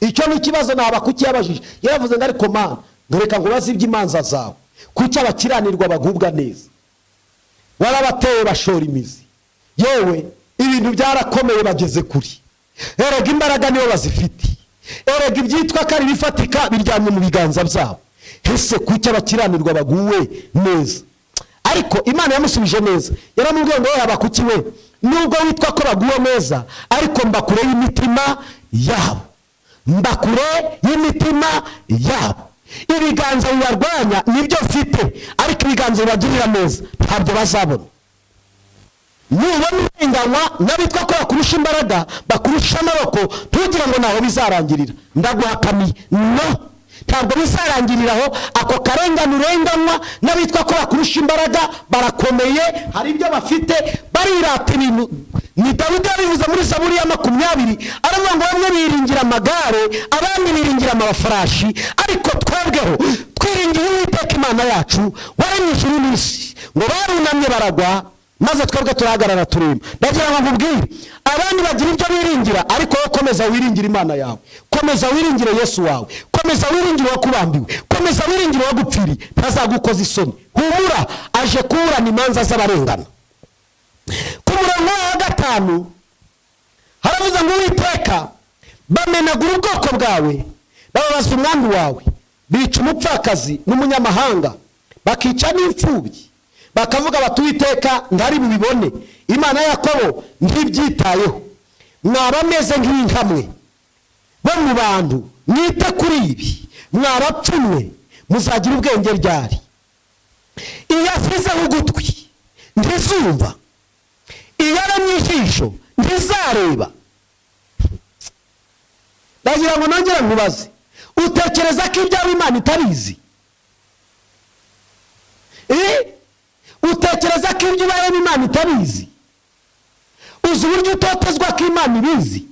Icyo ni ikibazo Habakuki yabajije. Yaravuze ngo: "Ariko Mana, reka nkubaze iby'imanza zawe. Kuki abakiranirwa bagubwa neza? Warabateye bashora imizi, yewe ibintu byarakomeye, bageze kuri. Erega imbaraga nibo bazifite, erega ibyitwa ko ari ibifatika biryamye mu biganza byabo. Ese kuki abakiranirwa baguwe neza?" Ariko Imana yamusubije neza, yaramubwiye ngo: "Habakuki we, nubwo witwa ko baguwe neza, ariko mba kure y'imitima yabo, mba kure y'imitima yabo. Ibiganza bibarwanya nibyo mfite, ariko ibiganza bibagirira neza ntabyo bazabona." Nubona urenganywa n'abitwa ko bakurusha imbaraga, bakurusha amaboko, ntugire ngo ntaho bizarangirira. Ndaguhakamiye, no, ntabwo bizarangirira aho. Ako karengane urenganywa n'abitwa ko bakurusha imbaraga, barakomeye, hari ibyo bafite, barirata ibintu. Ni Dawidi yabivuze muri Zaburi ya 20, aravuga ngo: "Bamwe biringira amagare, abandi biringira amafarashi, ariko twebweho twiringiye Uwiteka Imana yacu waremye ijuru n'isi." Ngo barunamye baragwa, maze twebwe turahagarara turema. Ndagira ngo nkubwire, abandi bagira ibyo biringira, ariko wowe komeza wiringire Imana yawe, komeza wiringire Yesu wawe, komeza wiringire uwakubambiwe, komeza wiringire uwagupfiriye. Ntazagukoza isoni. Humura, aje kuburana imanza z'abarengana. Ku murongo wa 5 haravuze ngo: "Uwiteka, bamenagura ubwoko bwawe, bababaza umwami wawe, bica umupfakazi n'umunyamahanga, bakica n'imfubyi, bakavuga bati: 'Uwiteka ntari bubibone, Imana ya Yakobo ntibyitayeho.' Mwaba ameze nk'inka mwe bo mu bantu, mwite kuri ibi. Mwabapfumwe, muzagira ubwenge ryari? Iyo asizeho ugutwi ntizumva? Iyo aremye ijisho ntizareba?" Ndagira ngo nongere nkubaze: utekereza ko ibyawe Imana itabizi? Utekereza ko ibyo ubayemo Imana itabizi? Uzi uburyo utotezwa ko Imana ibizi?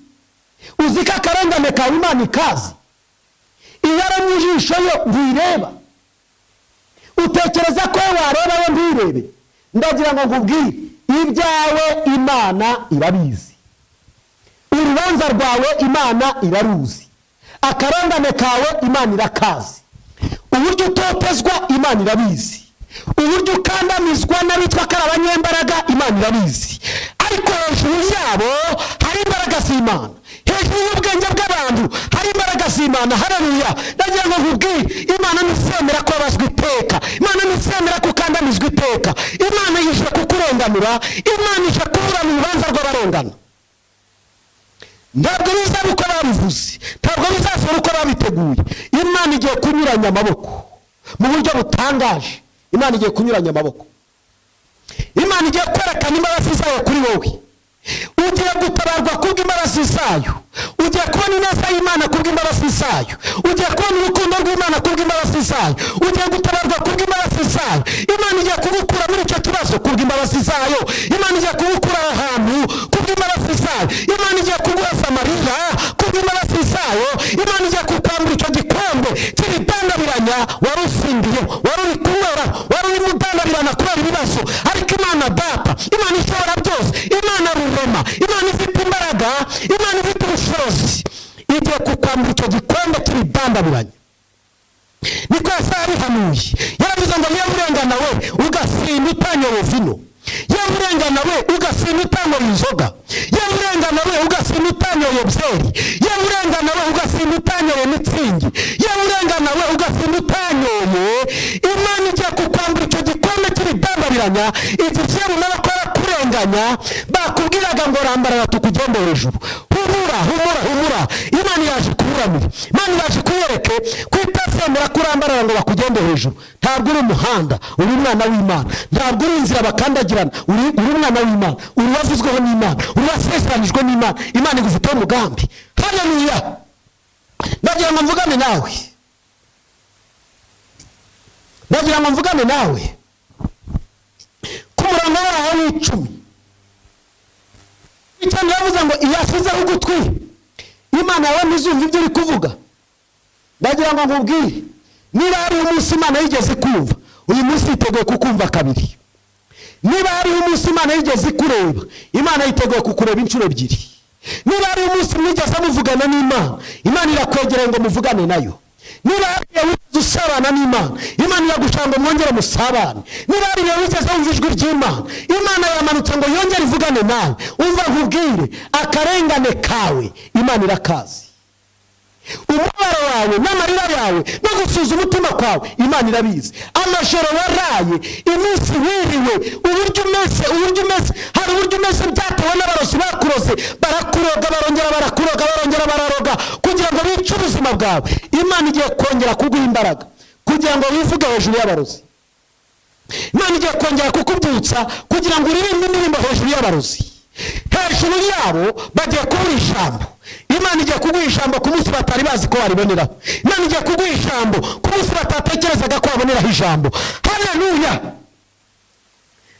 Uzi ko akarengane kawe Imana ikazi? Iyo aremye ijisho yo ntireba? Utekereza ko wareba yo ntirebe? Ndagira ngo nkubwire, ibyawe Imana irabizi, urubanza rwawe Imana iraruzi, akarengane kawe Imana irakazi, uburyo utotezwa Imana irabizi, uburyo ukandamizwa n'abitwa ko ari abanyembaraga Imana irabizi. Ariko hejuru yabo hari imbaraga z'Imana, hejuru y'ubwenge bw'abantu hari imbaraga z'Imana. Haleluya! Ndagira ngo nkubwire, Imana ntizemera ko babazwa iteka, Imana ntizemera ko ukandamizwa iteka. Imana yije kukurenganura, Imana ije kuburana urubanza rw'abarengana. Ntabwo bizaba uko babivuze, ntabwo bizasohora uko babiteguye. Imana igiye kunyuranya amaboko mu buryo butangaje. Imana igiye kunyuranya amaboko, Imana igiye kwerekana imbabazi zayo kuri wowe. Ugiye gutabarwa kubw'imbabazi zayo, ugiye kubona ineza y'Imana kubw'imbabazi zayo, ugiye kubona urukundo rw'Imana kubw'imbabazi zayo, ugiye gutabarwa kubw'imbabazi zayo. Imana igiye kugukura muri icyo kibazo kubw'imbabazi zayo. Imana igiye kugukura ahantu kubw'imbabazi zayo. Imana igiye kuguhoza amarira kubw'imbabazi zayo. Imana igiye kukwambura icyo gikombe cy'ibidandabiranya wari usindiyeho, wari uri kunywera, wari urimo udandabirana kubera ibibazo. Ariko Imana Data, Imana ishobora byose, Imana Rurema, Imana ifite imbaraga, Imana ifite ubushobozi, igiye kukwambura icyo gikombe cy'ibidandabiranya. Niko Yesaya yabihanuye, yaravuze ngo: "Yewe urengana we ugasinda utanyoye vino, yewe urengana we ugasinda utanyoye inzoga, yewe urengana we ugasinda utanyoye byeri, yewe urengana we ugasinda utanyoye mitsingi, yewe urengana we ugasinda utanyoye, Imana igiye kukwambura icyo gikombe cy'ibidandabiranya." Igihe mu maboko y'abakurenganya bakubwiraga ngo: "Rambarara tukugende hejuru." Humura, humura, humura, Imana yaje kuburamira. Imana yaje kuyereke ko itazemera kurambarara ngo bakugende hejuru. Ntabwo uri umuhanda, uri umwana w'Imana. Ntabwo uri inzira bakandagirana, uri umwana w'Imana, uri uwavuzweho n'Imana, uri uwasezeranijwe n'Imana. Imana igufiteho umugambi. Haleluya! Ndagira ngo mvugane nawe, ndagira ngo mvugane nawe. Ku murongo waho w'10, icyenda, yavuze ngo: "Iyo ashyizeho ugutwi, Imana yawe ntizumva ibyo uri kuvuga?" Ndagira ngo nkubwire, niba hari umunsi Imana yigeze kumva Uyu munsi yiteguye kukumva kabiri. Niba hariho umunsi Imana yigeze ikureba, Imana yiteguye kukureba inshuro ebyiri. Niba hariho umunsi mwigeze muvugana n'Imana, Imana irakwegereye ngo muvugane nayo. Niba hari igihe wigeze usabana n'Imana, Imana iragushaka ngo mwongere musabane. Niba hari igihe wigeze wumva ijwi ry'Imana, Imana yamanutse ngo yongere ivugane nawe. Umva nkubwire, akarengane kawe Imana irakazi, umubabaro wawe n'amarira yawe no gusuza umutima kwawe Imana irabizi. Amajoro waraye, iminsi wiriwe, uburyo umeze, uburyo umeze, hari uburyo umeze byatewe n'abarozi bakuroze, barakuroga, barongera barakuroga, barongera bararoga kugira ngo bice ubuzima bwawe. Imana igiye kongera kuguha imbaraga kugira ngo wivuge hejuru y'abarozi. Imana igiye kongera kukubyutsa kugira ngo uririmbe indirimbo hejuru y'abarozi. Hejuru yabo bagiye kubura ijambo. Imana igiye kuguha ijambo ku munsi batari bazi ko wariboneraho. Imana igiye kuguha ijambo ku munsi batatekerezaga ko waboneraho ijambo. Haleluya!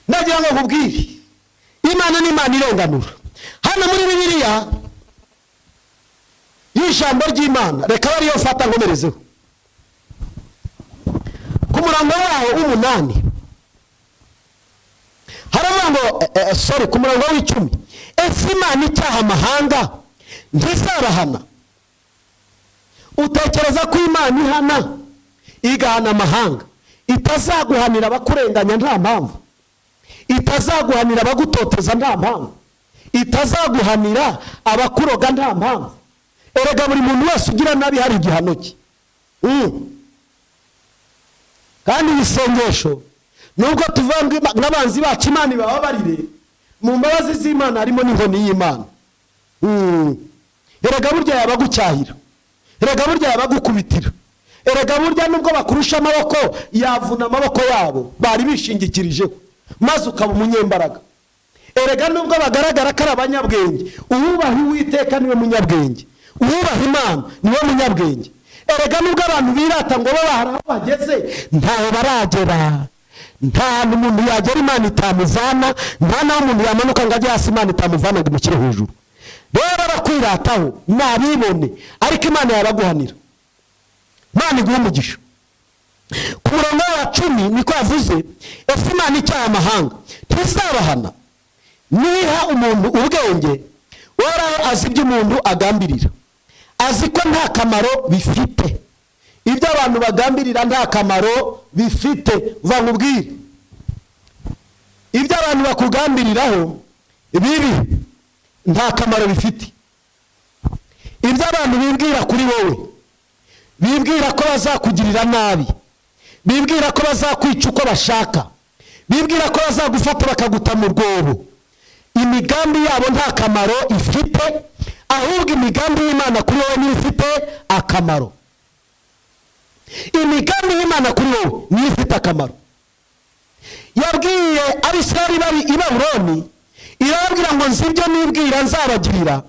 Ndagira ngo nkubwire, Imana ni Imana irenganura. Hano muri Bibiliya y'ijambo ry'Imana, reka bariyo mfata nkomerezeho ku murongo wawo w'umunani, haravuga ngo sorry, ku murongo w'icumi, ese Imana icyaha amahanga ntizabahana? Utekereza ko Imana ihana igahana amahanga, itazaguhanira abakurenganya nta mpamvu, itazaguhanira abagutoteza nta mpamvu, itazaguhanira abakuroga nta mpamvu? Erega buri muntu wese ugira nabi hari igihano cye. Kandi ibisengesho nubwo tuvuga n'abanzi bacu Imana ibababarire, mu mbabazi z'Imana harimo n'inkoni y'Imana. Erega burya yabagucyahira, erega burya yabagukubitira, erega burya nubwo bakurusha amaboko yavuna amaboko yabo bari bishingikirijeho, maze ukaba umunyembaraga. Erega nubwo bagaragara ko ari abanyabwenge, uwubaha Uwiteka niwe munyabwenge, uwubaha Imana niwe munyabwenge. Erega nubwo abantu birata ngo babe hari aho bageze, ntaho baragera. Nta hantu umuntu yagera Imana itamuvana, nta naho umuntu yamanuka ngo ajye hasi Imana itamuvana ngo imushyire hejuru. Rero abakwirataho nabibone, ariko Imana yabaguhanira. Imana iguhe umugisha. Ku murongo wa 10 niko yavuze, ese Imana icyaha amahanga ntizabahana? Niha umuntu ubwenge, Uhoraho azi ibyo umuntu agambirira, azi ko nta kamaro bifite. Ibyo abantu bagambirira nta kamaro bifite. Uva nkubwire, ibyo abantu bakugambiriraho bibi nta kamaro bifite. Ibyo abantu bibwira kuri wowe, bibwira ko bazakugirira nabi, bibwira ko bazakwica uko bashaka, bibwira ko bazagufata bakaguta mu rwobo, imigambi yabo nta kamaro ifite. Ahubwo imigambi y'Imana kuri wowe niyo ifite akamaro. Imigambi y'Imana kuri wowe niyo ifite akamaro. Yabwiye Abisirayeli bari i Babuloni, irababwira ngo nzi ibyo nibwira nzabagirira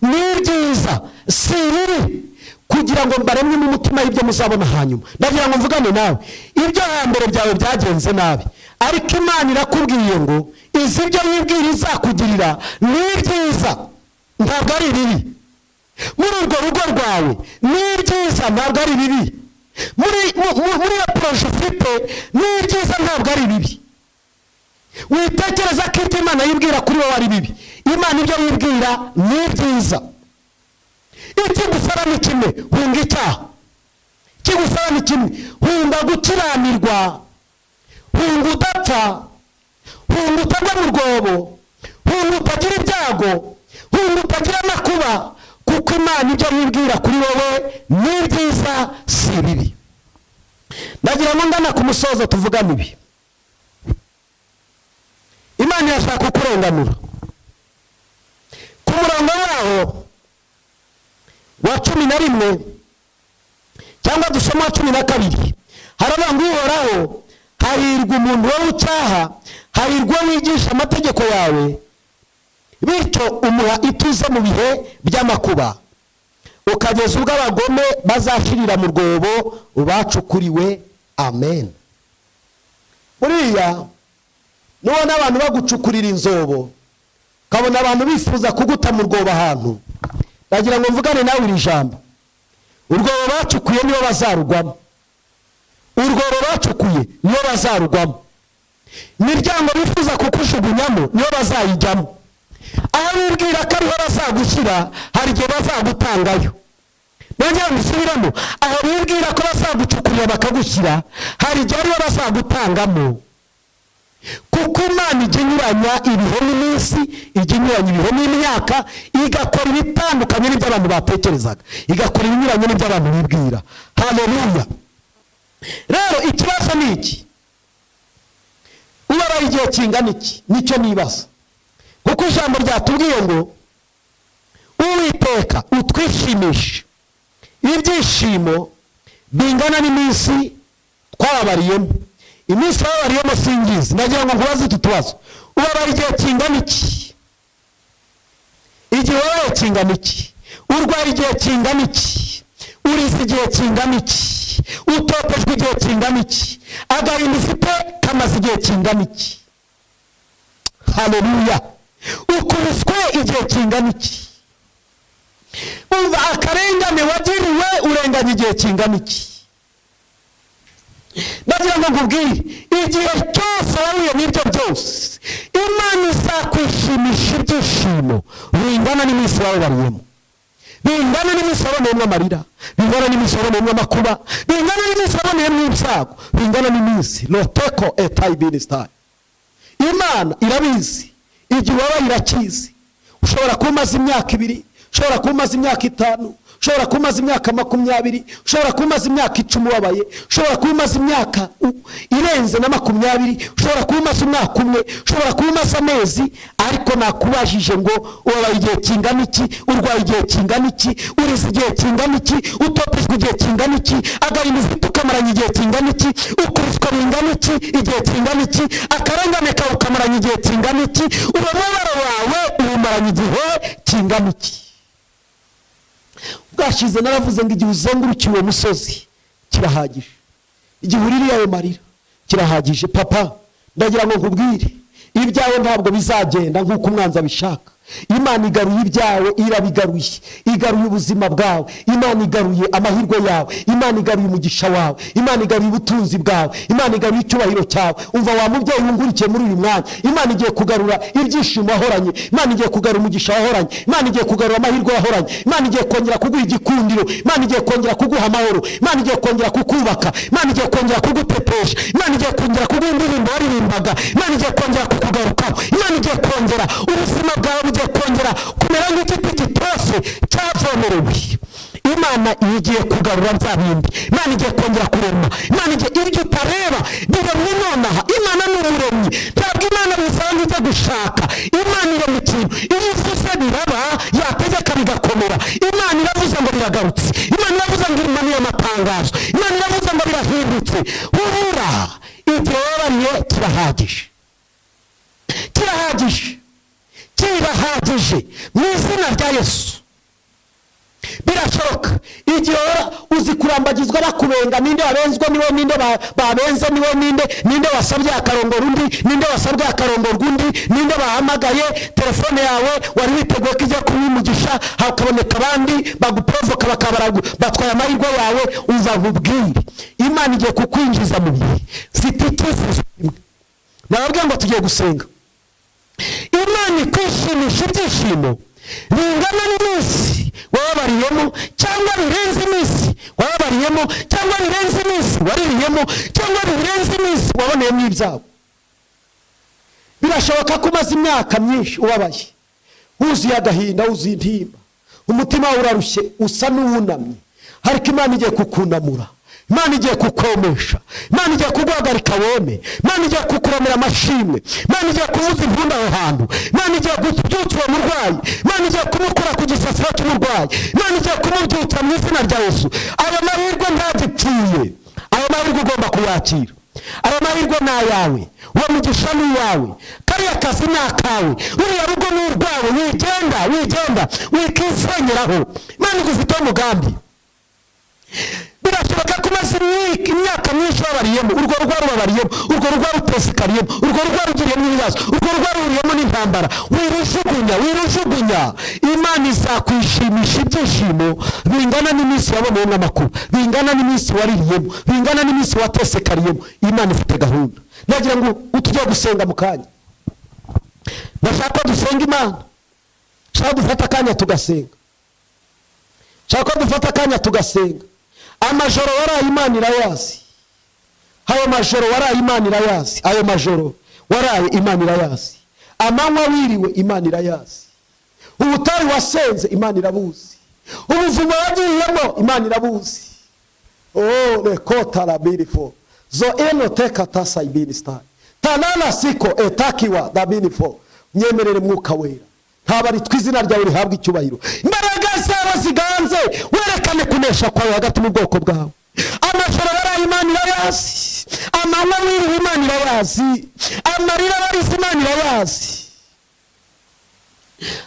ni ibyiza si ibibi, kugira ngo mbaremwe mu mutima y'ibyo muzabona hanyuma. Ndagira ngo mvugane nawe, ibyo hambere byawe byagenze nabi, ariko Imana irakubwiye ngo izi ibyo yibwira izakugirira ni ibyiza, ntabwo ari ibibi. Muri urwo rugo rwawe ni ibyiza, ntabwo ari ibibi. Muri iyo poroje ufite ni ibyiza, ntabwo ari ibibi. Witekereza ko ibyo Imana yibwira kuri wowe ari bibi. Imana ibyo yibwira ni ibyiza. Ikigusaba ni kimwe, hunga icyaha. Ikigusaba ni kimwe, hunga gukiranirwa, hunga udapfa, hunga utagwa mu rwobo, hunga utagira ibyago, hunga utagira amakuba, kuko Imana ibyo yibwira kuri wowe ni ibyiza si ibibi. Ndagira ngo ngana ku musozo tuvugane ibi. Imana irashaka kukurenganura. Ku murongo waho wa 11 cyangwa dusoma 12, haravuga ngo Uhoraho, hahirwa umuntu wowe ucyaha, hahirwa wigisha amategeko yawe, bityo umuha ituze mu bihe by'amakuba, ukageza ubwo abagome bazashirira mu rwobo bacukuriwe. Amen. Buriya nubona abantu bagucukurira inzobo, ukabona abantu bifuza kuguta mu rwobo ahantu, ndagira ngo mvugane nawe iri jambo. Urwobo bacukuye nibo bazarugwamo. Urwobo bacukuye niyo bazarugwamo, imiryango bifuza kukujugunyamo niyo bazayijyamo, aho bibwira ko ariho bazagushyira hari igihe bazagutangayo. Nongera musubiramo, aho bibwira ko bazagucukurira bakagushyira hari igihe ariho bazagutangamo. Kuko Imana ijya inyuranya ibihe n'iminsi, ijya inyuranya ibihe n'imyaka, igakora ibitandukanye n'ibyo abantu batekerezaga, igakora ibinyuranye n'ibyo abantu bibwira. Haleluya. Rero ikibazo ni iki: ubabaye igihe kingana iki? Nicyo nibaza, kuko ijambo ryatubwiye ngo Uwiteka utwishimishe ibyishimo bingana n'iminsi twababariyemo. Iminsi wababariyemo singizi. Ndagira ngo nkubaze utu tubazo: ubabara igihe kingana iki? Igihe wabaye kingana iki? Urwara igihe kingana iki? Urize igihe kingana iki? Utotejwe igihe kingana iki? Agahinda ufite kamaze igihe kingana iki? Haleluya. Ukubiswe igihe kingana iki? Umva, akarengane wagiriwe urenganya igihe kingana iki? Ndagira ngo nkubwire, igihe cyose wahuye n'ibyo byose, Imana izakwishimisha ibyishimo bingana n'iminsi wababariyemo, bingana n'iminsi waboneyemo amarira, bingana n'iminsi waboneyemo amakuba, bingana n'iminsi waboneyemo ibyago, bingana n'iminsi loteko etayibinisitari. Imana irabizi, igihe wabaye irakizi. Ushobora kuba umaze imyaka 2, ushobora kuba umaze imyaka 5, ushobora kuba umaze imyaka 20, ushobora kuba umaze imyaka 10 ubabaye, ushobora kuba umaze imyaka irenze na 20, ushobora kuba umaze umwaka umwe, ushobora kuba umaze amezi. Ariko nakubajije ngo ubabaye igihe kingana iki? Urwaye igihe kingana iki? Urize igihe kingana iki? Utotejwe igihe kingana iki? Agahinda ufite ukamaranye igihe kingana iki? Ukubiswe bingana iki? Igihe kingana iki? Akarengane kawe ukamaranye igihe kingana iki? Umubabaro wawe uwumaranye igihe kingana iki? Bwashize naravuze ngo igihe uzengurukiye uwo musozi kirahagije, igihe uririye ayo marira kirahagije. Papa, ndagira ngo nkubwire, ibyawe ntabwo bizagenda nk'uko umwanzi abishaka. Imana igaruye ibyawe, irabigaruye, igaruye ubuzima bwawe, Imana igaruye amahirwe yawe, Imana igaruye umugisha wawe, Imana igaruye ubutunzi bwawe, Imana igaruye icyubahiro cyawe. Umva wa mubyeyi wungurikiye muri uyu mwanya, Imana igiye kugarura ibyishimo wahoranye, Imana igiye kugarura umugisha wahoranye, Imana igiye kugarura amahirwe wahoranye, Imana igiye kongera kuguha igikundiro, Imana igiye kongera kuguha amahoro, Imana igiye kongera kukubaka, Imana igiye kongera kugutetesha, Imana igiye kongera kuguha indirimbo waririmbaga, Imana igiye kongera kukugarukaho, Imana igiye kongera ubuzima bwawe bugiye kongera kumera nk'igiti gitoshye cyavomerewe. Imana igiye kugarura bya bindi, Imana igiye kongera kurema, Imana igiye ibyo utareba biremwe nonaha. Imana ni umuremyi, ntabwo Imana bisanga ijya gushaka. Imana irema ikintu, iyo ivuze biraba, yategeka bigakomera. Imana iravuze ngo biragarutse, Imana iravuze ngo imanuye amatangazo, Imana iravuze ngo birahindutse. Humura, igihe wabariye kirahagije, kirahagije, kirahagije mu izina rya Yesu. Birashoboka igihe uzi kurambagizwa bakubenga, ninde wabenzwe niwe, ninde babenze niwe, ninde wasabye akarongora undi, ninde wasabye akarongorwa undi, ninde bahamagaye telefone yawe wari witeguye ko ijya kubimugisha, hakaboneka abandi baguprovoka bakabara batwaye amahirwe yawe. Umva nkubwire, Imana igiye kukwinjiza mu bihe. Mfite icyifuzo kimwe, nababwiye ngo tugiye gusenga, Imana ikwishimisha ibyishimo bingana n'iminsi wababariyemo, cyangwa birenze iminsi wababariyemo, cyangwa birenze iminsi waririyemo, cyangwa birenze iminsi waboneyemo ibyago. Birashoboka ko umaze imyaka myinshi ubabaye, wuzuye agahinda, wuzuye intimba, umutima wawe urarushye, usa n'uwunamye, ariko Imana igiye kukunamura, Imana igiye kukomesha, Imana igiye kuguhagarika weme, Imana igiye kukuramira amashimwe, Imana igiye kuvuza impundu aho hantu, Imana igiye kubyutsa uwo murwayi, Imana igiye kumukura ku gisasiro cy'umurwayi, Imana igiye kumubyutsa mu izina rya Yesu. Ayo mahirwe ntagipfuye, ayo mahirwe ugomba kuyakira, ayo mahirwe ni ayawe, uwo mugisha ni uwawe, kariya kazi ni akawe, ruriya rugo ni urwawe. Wigenda, wigenda, wikisenyeraho. Imana igufiteho umugambi. Birashoboka ko umaze imyaka myinshi wabariyemo, urwo rugo rubabariyemo, urwo rugo rutewe warusesekariyemo, urwo rugo warugiriyemo ibibazo, urwo rugo waruriyemo n'intambara. Wirujugunya, wirujugunya. Imana izakwishimisha ibyishimo bingana n'iminsi waboneyemo amakuru, bingana n'iminsi waririyemo, bingana n'iminsi watesekariyemo. Imana ifite gahunda. Nagira ngo utujye gusenga mu kanya, ndashaka ko dusenga Imana, nshaka dufata akanya tugasenga, nshaka ko dufata akanya tugasenga. Amajoro waraye Imana irayazi, ayo majoro waraye Imana irayazi, ayo majoro waraye Imana irayazi, amanywa wiriwe Imana irayazi, ubutayu wasenze Imana irabuzi, ubuvumo wagiyemo Imana irabuzi. Oh, rekota la beautiful zo eno teka tasa ibini star tanana siko etakiwa da beautiful. Nyemerere Mwuka Wera, ntabari tw'izina ryawe rihabwa icyubahiro. Imbaraga zawe ziganze, werekane kunesha kwawe hagati mu bwoko bwawe. Amajoro waraye Imana irayazi, amanywa wiriwe Imana irayazi, amarira warize Imana irayazi,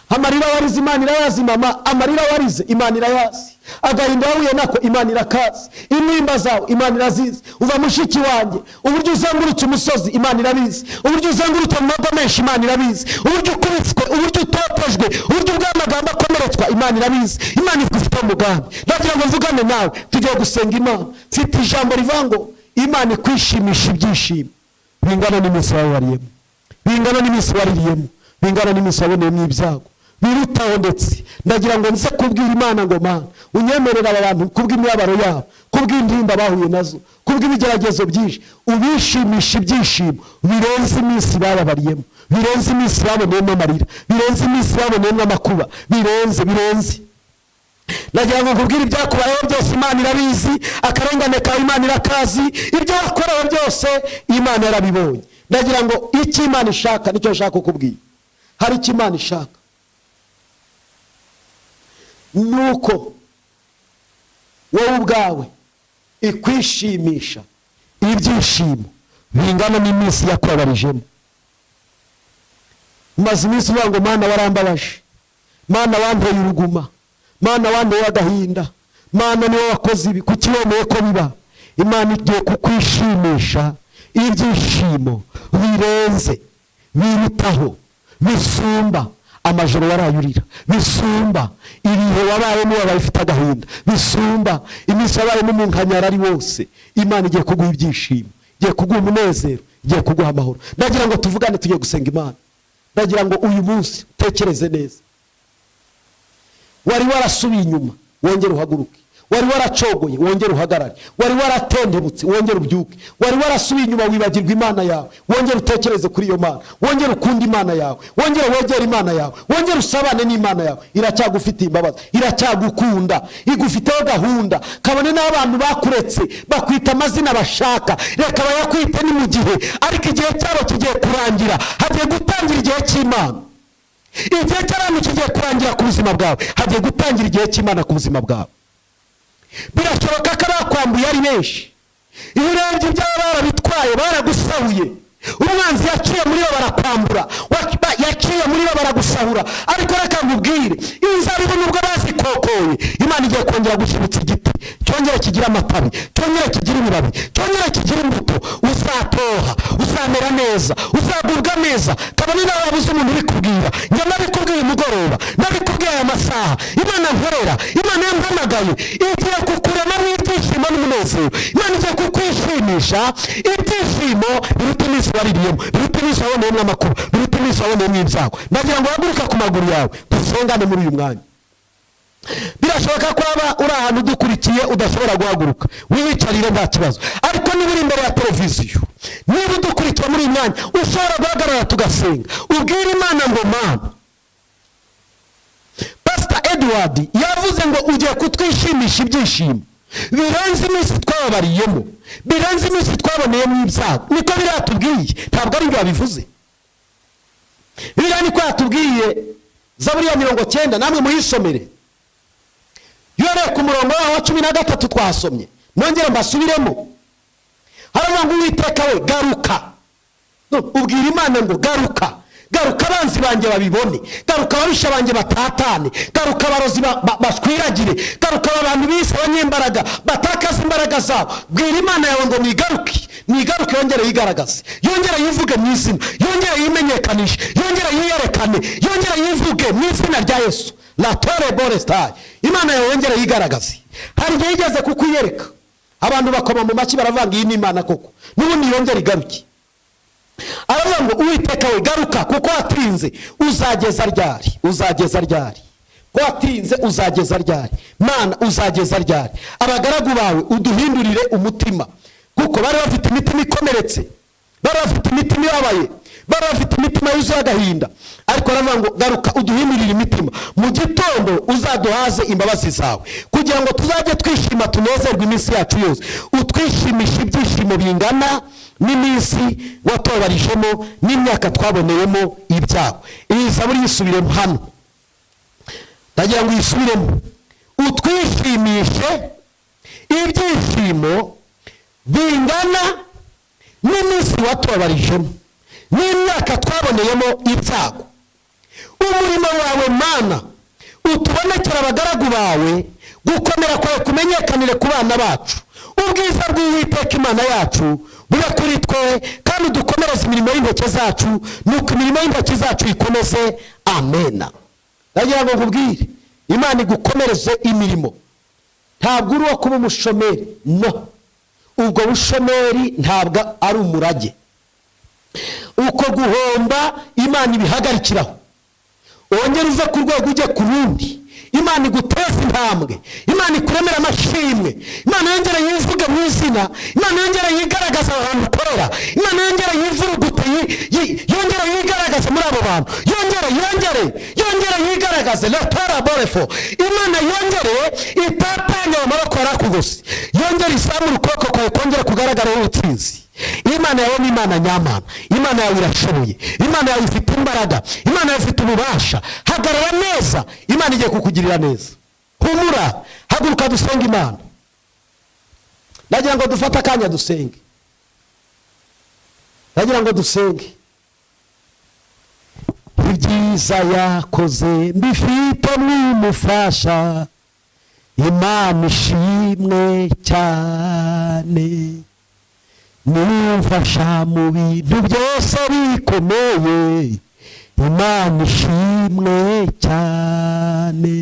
amarira warize Imana irayazi mama, amarira warize Imana irayazi, agahinda wahuye nako Imana irakazi, intimba zawe Imana irazizi. Uva mushiki wanjye, uburyo uzengurutse umusozi Imana irabizi, uburyo uzengurutse mu mago menshi Imana irabizi, uburyo ukubitswe, uburyo utotejwe, uburyo bw'amagambo akomeretswa Imana irabizi. Imana igufite umugambi. Ndagira ngo mvugane nawe, tugiye gusenga Imana. Mfite ijambo rivuga ngo Imana ikwishimisha ibyishimo bingana n'iminsi wabariyemo, bingana n'iminsi waririyemo, bingana n'iminsi waboneyemo ibyago birutaho. Ndetse ndagira ngo nze kubwira Imana ngo Mana unyemerere aba bantu kubw'imibabaro yabo, kubw'intimba bahuye nazo, kubw'ibigeragezo byinshi, ubishimisha ibyishimo birenze iminsi bababariyemo, birenze iminsi baboneyemo amarira, birenze iminsi baboneyemo amakuba, birenze birenze. Ndagira ngo nkubwire ibyakubayeho byose Imana irabizi, akarengane kawe Imana irakazi, ibyo wakorewe byose Imana yarabibonye. Ndagira ngo icyo Imana ishaka nicyo nshaka kukubwira. Hari icyo Imana ishaka, nuko wowe ubwawe ikwishimisha ibyishimo bingana n'iminsi yakubabarijemo. Umaze iminsi uvuga ngo Mana warambabaje, Mana wanteye uruguma, Mana wanteye agahinda, Mana niwe wakoze ibi, kuki wemeye ko biba? Imana igiye kukwishimisha ibyishimo birenze, birutaho, bisumba amajoro warayurira, bisumba ibihe wabayemo wabaye ufite agahinda, bisumba iminsi wabayemo mu nkanyara ari wose. Imana igiye kuguha ibyishimo, igiye kuguha umunezero, igiye kuguha amahoro. Ndagira ngo tuvugane, tugiye gusenga Imana. Ndagira ngo uyu munsi utekereze neza. Wari warasubiye inyuma, wongere uhaguruke. Wari waracogoye, wongere uhagarare. Wari waratendebutse, wongere ubyuke. Wari warasubiye inyuma wibagirwa Imana yawe, wongere utekereze kuri iyo Mana, wongere ukunde Imana yawe, wongere wegere Imana yawe, wongere usabane n'Imana yawe. Iracyagufitiye imbabazi, iracyagukunda, igufiteho gahunda. Kabone n'abantu bakuretse bakwita amazina bashaka, reka bayakwite ni mu gihe, ariko igihe cyabo kigiye kurangira. Hagiye gutangira igihe cy'Imana. Igihe cy'abantu kigiye kurangira ku buzima bwawe, hagiye gutangira igihe cy'Imana ku buzima bwawe. Birashoboka ko abakwambuye ari benshi, iyo urebye ibyabo barabitwaye, baragusahuye, umwanzi yaciye muri bo barakwambura, yaciye muri bo baragusahura. Ariko reka nkubwire, inzabibu nubwo bazikokoye, Imana igiye kongera gushyibutsa igiti, cyongere kigira amatabi, cyongere kigira ibibabi, cyongere kigira imbuto. Uzatoha, uzamera neza, uzagubwa neza. Kabone nawe wabuze umuntu ubikubwira, njye nabikubwiye umugoroba, nabikubwiye aya masaha. Imana nkorera, Imana yampamagaye, igiye kukurema mu ibyishimo n'umunezero. Imana igiye kukwishimisha ibyishimo biruta iminsi waririyemo, biruta iminsi waboneyemo amakuru, biruta iminsi waboneyemo ibyago. Ndagira ngo uhaguruke ku maguru yawe, dusengane muri uyu mwanya. Birashoboka ko waba uri ahantu udukurikiye udashobora guhaguruka, wiyicarire nta kibazo. Ariko niba uri imbere ya televiziyo, niba udukurikiye muri uyu mwanya, ushobora guhagarara tugasenga, ubwire Imana ngo Mana. Pastor Edward yavuze ngo ugiye kutwishimisha ibyishimo birenze iminsi twababariyemo, birenze iminsi twaboneyemo ibyago. Niko biriya yatubwiye, ntabwo ari ibyo yabivuze. Biriya niko yatubwiye. Zaburi ya 90, namwe muyisomere, yoreye ku murongo waho wa 13 twasomye, nongere mbasubiremo. Haravuga ngo Uwiteka we garuka. Ubwira Imana ngo garuka, garuka abanzi banjye babibone, garuka ababisha banjye batatane, garuka abarozi bashwiragire, garuka abantu bise abanyembaraga batakaza imbaraga zabo. Bwira Imana yawe ngo nigaruke, Nigaruke, yongere yigaragaze, yongere yivuge mu izina, yongere yimenyekanishe, yongere yiyerekane, yongere yivuge mu izina rya Yesu. La tore borestayi, Imana yawe yongere yigaragaze. Hari igihe yigeze kukwiyereka, abantu bakoma mu mashyi, baravanga: "Iyi ni Imana koko." N'ubundi yongere igaruke. Aravuga ngo: "Uwiteka we, garuka kuko watinze. Uzageza ryari? Uzageza ryari? Ko watinze, uzageza ryari? Mana, uzageza ryari? Abagaragu bawe uduhindurire umutima." Kuko bari bafite imitima ikomeretse, bari bafite imitima ibabaye, bari bafite imitima yuzuye agahinda. Ariko aravuga ngo: "Garuka uduhindurire imitima. Mu gitondo uzaduhaze imbabazi zawe, kugira ngo tuzajye twishima, tunezerwe iminsi yacu yose. Utwishimisha ibyishimo bingana n'iminsi watobarijemo n'imyaka twaboneyemo ibyago." Iyi zaburi yisubiremo hano, ndagira ngo uyisubiremo. Utwishimishe ibyishimo bingana n'iminsi watubabarijemo n'imyaka twaboneyemo ibyago. Umurimo wawe, Mana, utubonekera abagaragu bawe, gukomera kwawe kumenyekanire ku bana bacu. Ubwiza bw'Uwiteka Imana yacu bube kuri twe, kandi udukomereze imirimo y'intoki zacu, nuko imirimo y'intoki zacu ikomeze. Amena. Ndagira ngo nkubwire: Imana igukomereze imirimo. Ntabwo uri uwo kuba umushomeri. No ubwo bushomeri ntabwo ari umurage. Uko guhomba, Imana ibihagarikiraho, wongere uve ku rwego ujye ku rundi. Imana iguteze intambwe, Imana ikuremera amashimwe, Imana yongere yivuge mu izina, Imana yongere yigaragaza ahantu ukorera, Imana yongere yivurugute, yongere yigaragaze muri abo bantu, yongere, yongere, yongere yigaragaze letora borefo. Imana yongere itatanya mu maboko yarakugose, yongere izamure ukuboko kwawe, kongere kugaragaraho ubutsinzi. Imana yawe ni Imana nyamana. Imana yawe irashoboye, Imana yawe ifite imbaraga, Imana yawe ifite ububasha. Hagarara neza, Imana igiye kukugirira neza. Humura, haguruka dusenge Imana. Ndagira ngo dufate akanya dusenge, ndagira ngo dusenge. Ibyiza yakoze mbifite mwumufasha, Imana ishimwe cyane. Nimfasha mu bintu byose bikomeye, Imana ishimwe cyane.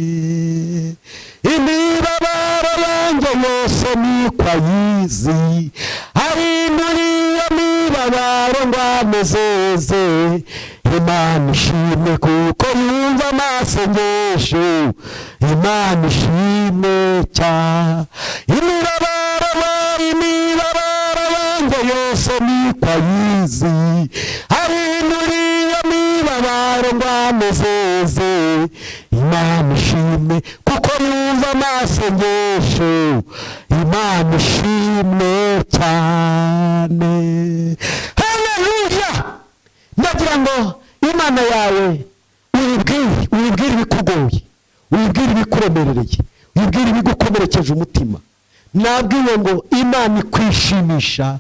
Imibabaro yanjye yose niko ayizi, ahindura iyo mibabaro ngo anezeze. Imana ishimwe kuko yumva amasengesho, Imana ishimwe cyane. Imibabaro yanjye yose niko ayizi, ahindura iyo mibabaro ngo anezeze. Imana ishimwe kuko yumva amasengesho, Imana ishimwe cyane. Haleluya! Ndagira ngo Imana yawe uyibwire, uyibwire ibikugoye, uyibwire ibikuremerereye, uyibwire ibigukomerekeje umutima. Nabwiwe ngo Imana ikwishimisha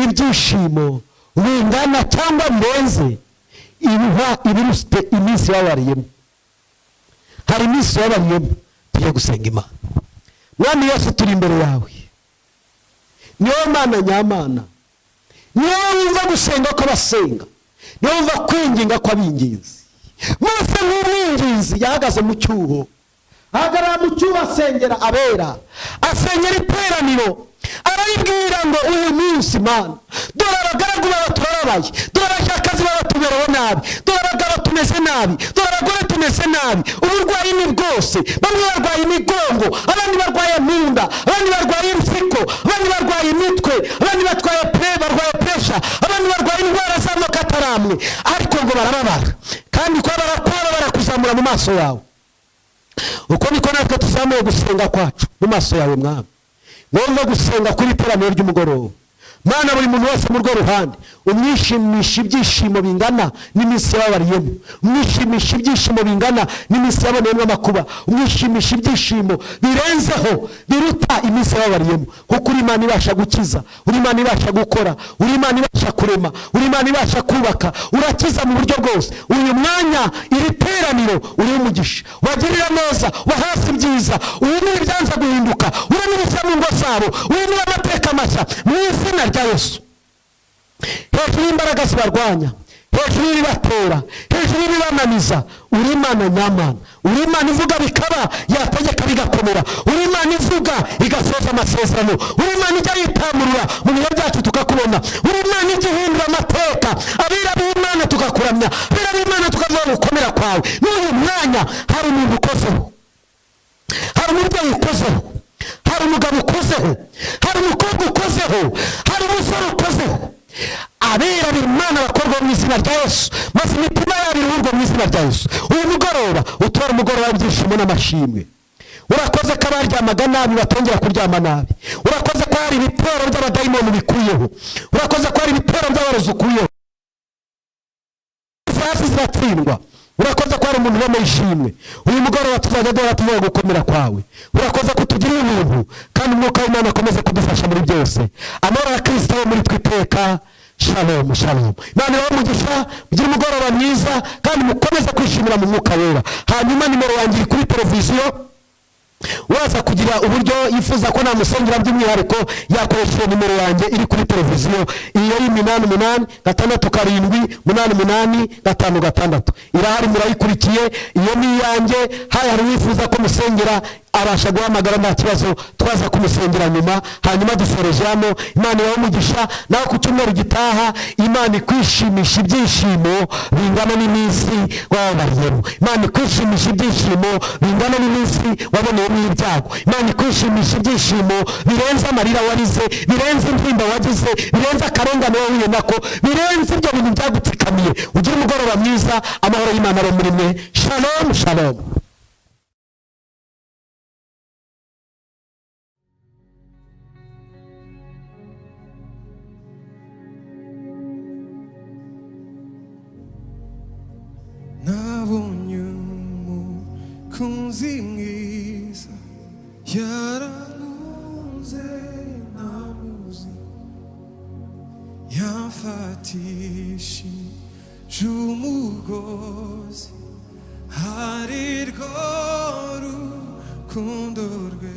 ibyishimo bingana cyangwa birenze ibiha ibirusite iminsi wabariyemo. Hari iminsi wabariyemo. Tujye gusenga Imana. Mwami Yesu, turi imbere yawe. Ni wowe Mana nyamana, ni wowe wumva gusenga kw'abasenga, ni wowe wumva kwinginga kw'abinginzi. Mose nk'umwinginzi yahagaze mu cyuho, ahagarara mu cyuho, asengera abera, asengera iteraniro. Arayibwira ngo: "Uyu munsi, Mana, dore abagaragu bawe turababaye, dore abashakazi bawe tuberewe nabi, dore abagabo tumeze nabi, dore abagore tumeze nabi, uburwayi ni bwose. Bamwe barwaye imigongo, abandi barwaye mu nda, abandi barwaye impyiko, abandi barwaye imitwe, abandi batwaye pre barwaye pressure, abandi barwaye indwara z'amoko ataramwe, ariko ngo barababara, kandi kubabara kwabo barakuzamura mu maso yawe." Uko niko natwe tuzamuye gusenga kwacu mu maso yawe, Mwami. Ngomba gusenga kuri iteraniro ry'umugoroba. Mana, buri muntu wese mu rwo ruhande umwishimisha ibyishimo bingana n'iminsi yababariyemo, umwishimisha ibyishimo bingana n'iminsi yaboneyemo amakuba, umwishimisha ibyishimo birenzeho, biruta iminsi yababariyemo, kuko uri Imana ibasha gukiza, uri Imana ibasha gukora, uri Imana ibasha kurema, uri Imana ibasha kubaka, urakiza mu buryo bwose. Uyu mwanya, iri teraniro uriho umugisha, wagirira neza, wahasi ibyiza, uhindura ibyanze guhinduka, ureme ibishya mu ngo zabo, uhindure amateka mashya mu izina rya Yesu. Hejuru y'imbaraga zibarwanya, hejuru y'ibibatera, hejuru y'ibibananiza, uri Imana nyamana, uri Imana ivuga bikaba, yategeka bigakomera, uri Imana ivuga igasoza amasezerano, uri Imana ijya yitamurura mu bihe byacu tukakubona, uri Imana ijya ihindura amateka, abira b'Imana tukakuramya, abira b'Imana tukavuga gukomera kwawe. N'uyu mwanya hari umuntu ukozeho, hari umubyeyi ukozeho, hari umugabo ukozeho, hari umukobwa ukozeho, hari umusore ukozeho. Abera b'Imana bakorwa mu izina rya Yesu, maze imitima yabo iruhurwe mu izina rya Yesu. Uyu mugoroba utora umugoroba w'ibyishimo n'amashimwe. Urakoze ko abaryamaga nabi batongera kuryama nabi. Urakoze ko hari ibitero by'abadayimoni bikuyeho. Urakoze ko hari ibitero by'abarozi ukuyeho. Hafi ziratsindwa. Urakoze ko hari umuntu ubona ishimwe. Uyu mugoroba tuzajya duhora tuvuga gukomera kwawe. Urakoze ko utugirira ubuntu, kandi umwuka w'Imana akomeze kudufasha muri byose. Amahoro ya Kristo abe muri twe iteka. Shalom, shalom. Imana ibahe umugisha, mugire umugoroba mwiza, kandi mukomeze kwishimira mu mwuka wera. Hanyuma nimero yanjye iri kuri televiziyo, waza kugira uburyo yifuza ko namusengera by'umwihariko yakoresha iyo nimero yanjye iri kuri televiziyo, iyo ari 88 67 88 56. Irahari, murayikurikiye, iyo ni iyanjye. Hayi hari uwifuza ko musengera abasha guhamagara, nta kibazo, twaza kumusengera nyuma. Hanyuma dusoreje hano. Imana ibahe umugisha. Nawe ku cyumweru gitaha Imana ikwishimisha ibyishimo bingana n'iminsi wababariyemo. Imana ikwishimisha ibyishimo bingana n'iminsi waboneyemo ibyago. Imana ikwishimisha ibyishimo birenze amarira warize, birenze intimba wagize, birenze akarengane wahuye nako, birenze ibyo bintu byagutsikamiye. Ugire umugoroba mwiza, amahoro y'Imana abe muri mwe. Shalom, shalom. Nabonye umukunzi mwiza, yarankunze ntamuzi, yamfatishije umugozi, hari rwo rukundo rwe.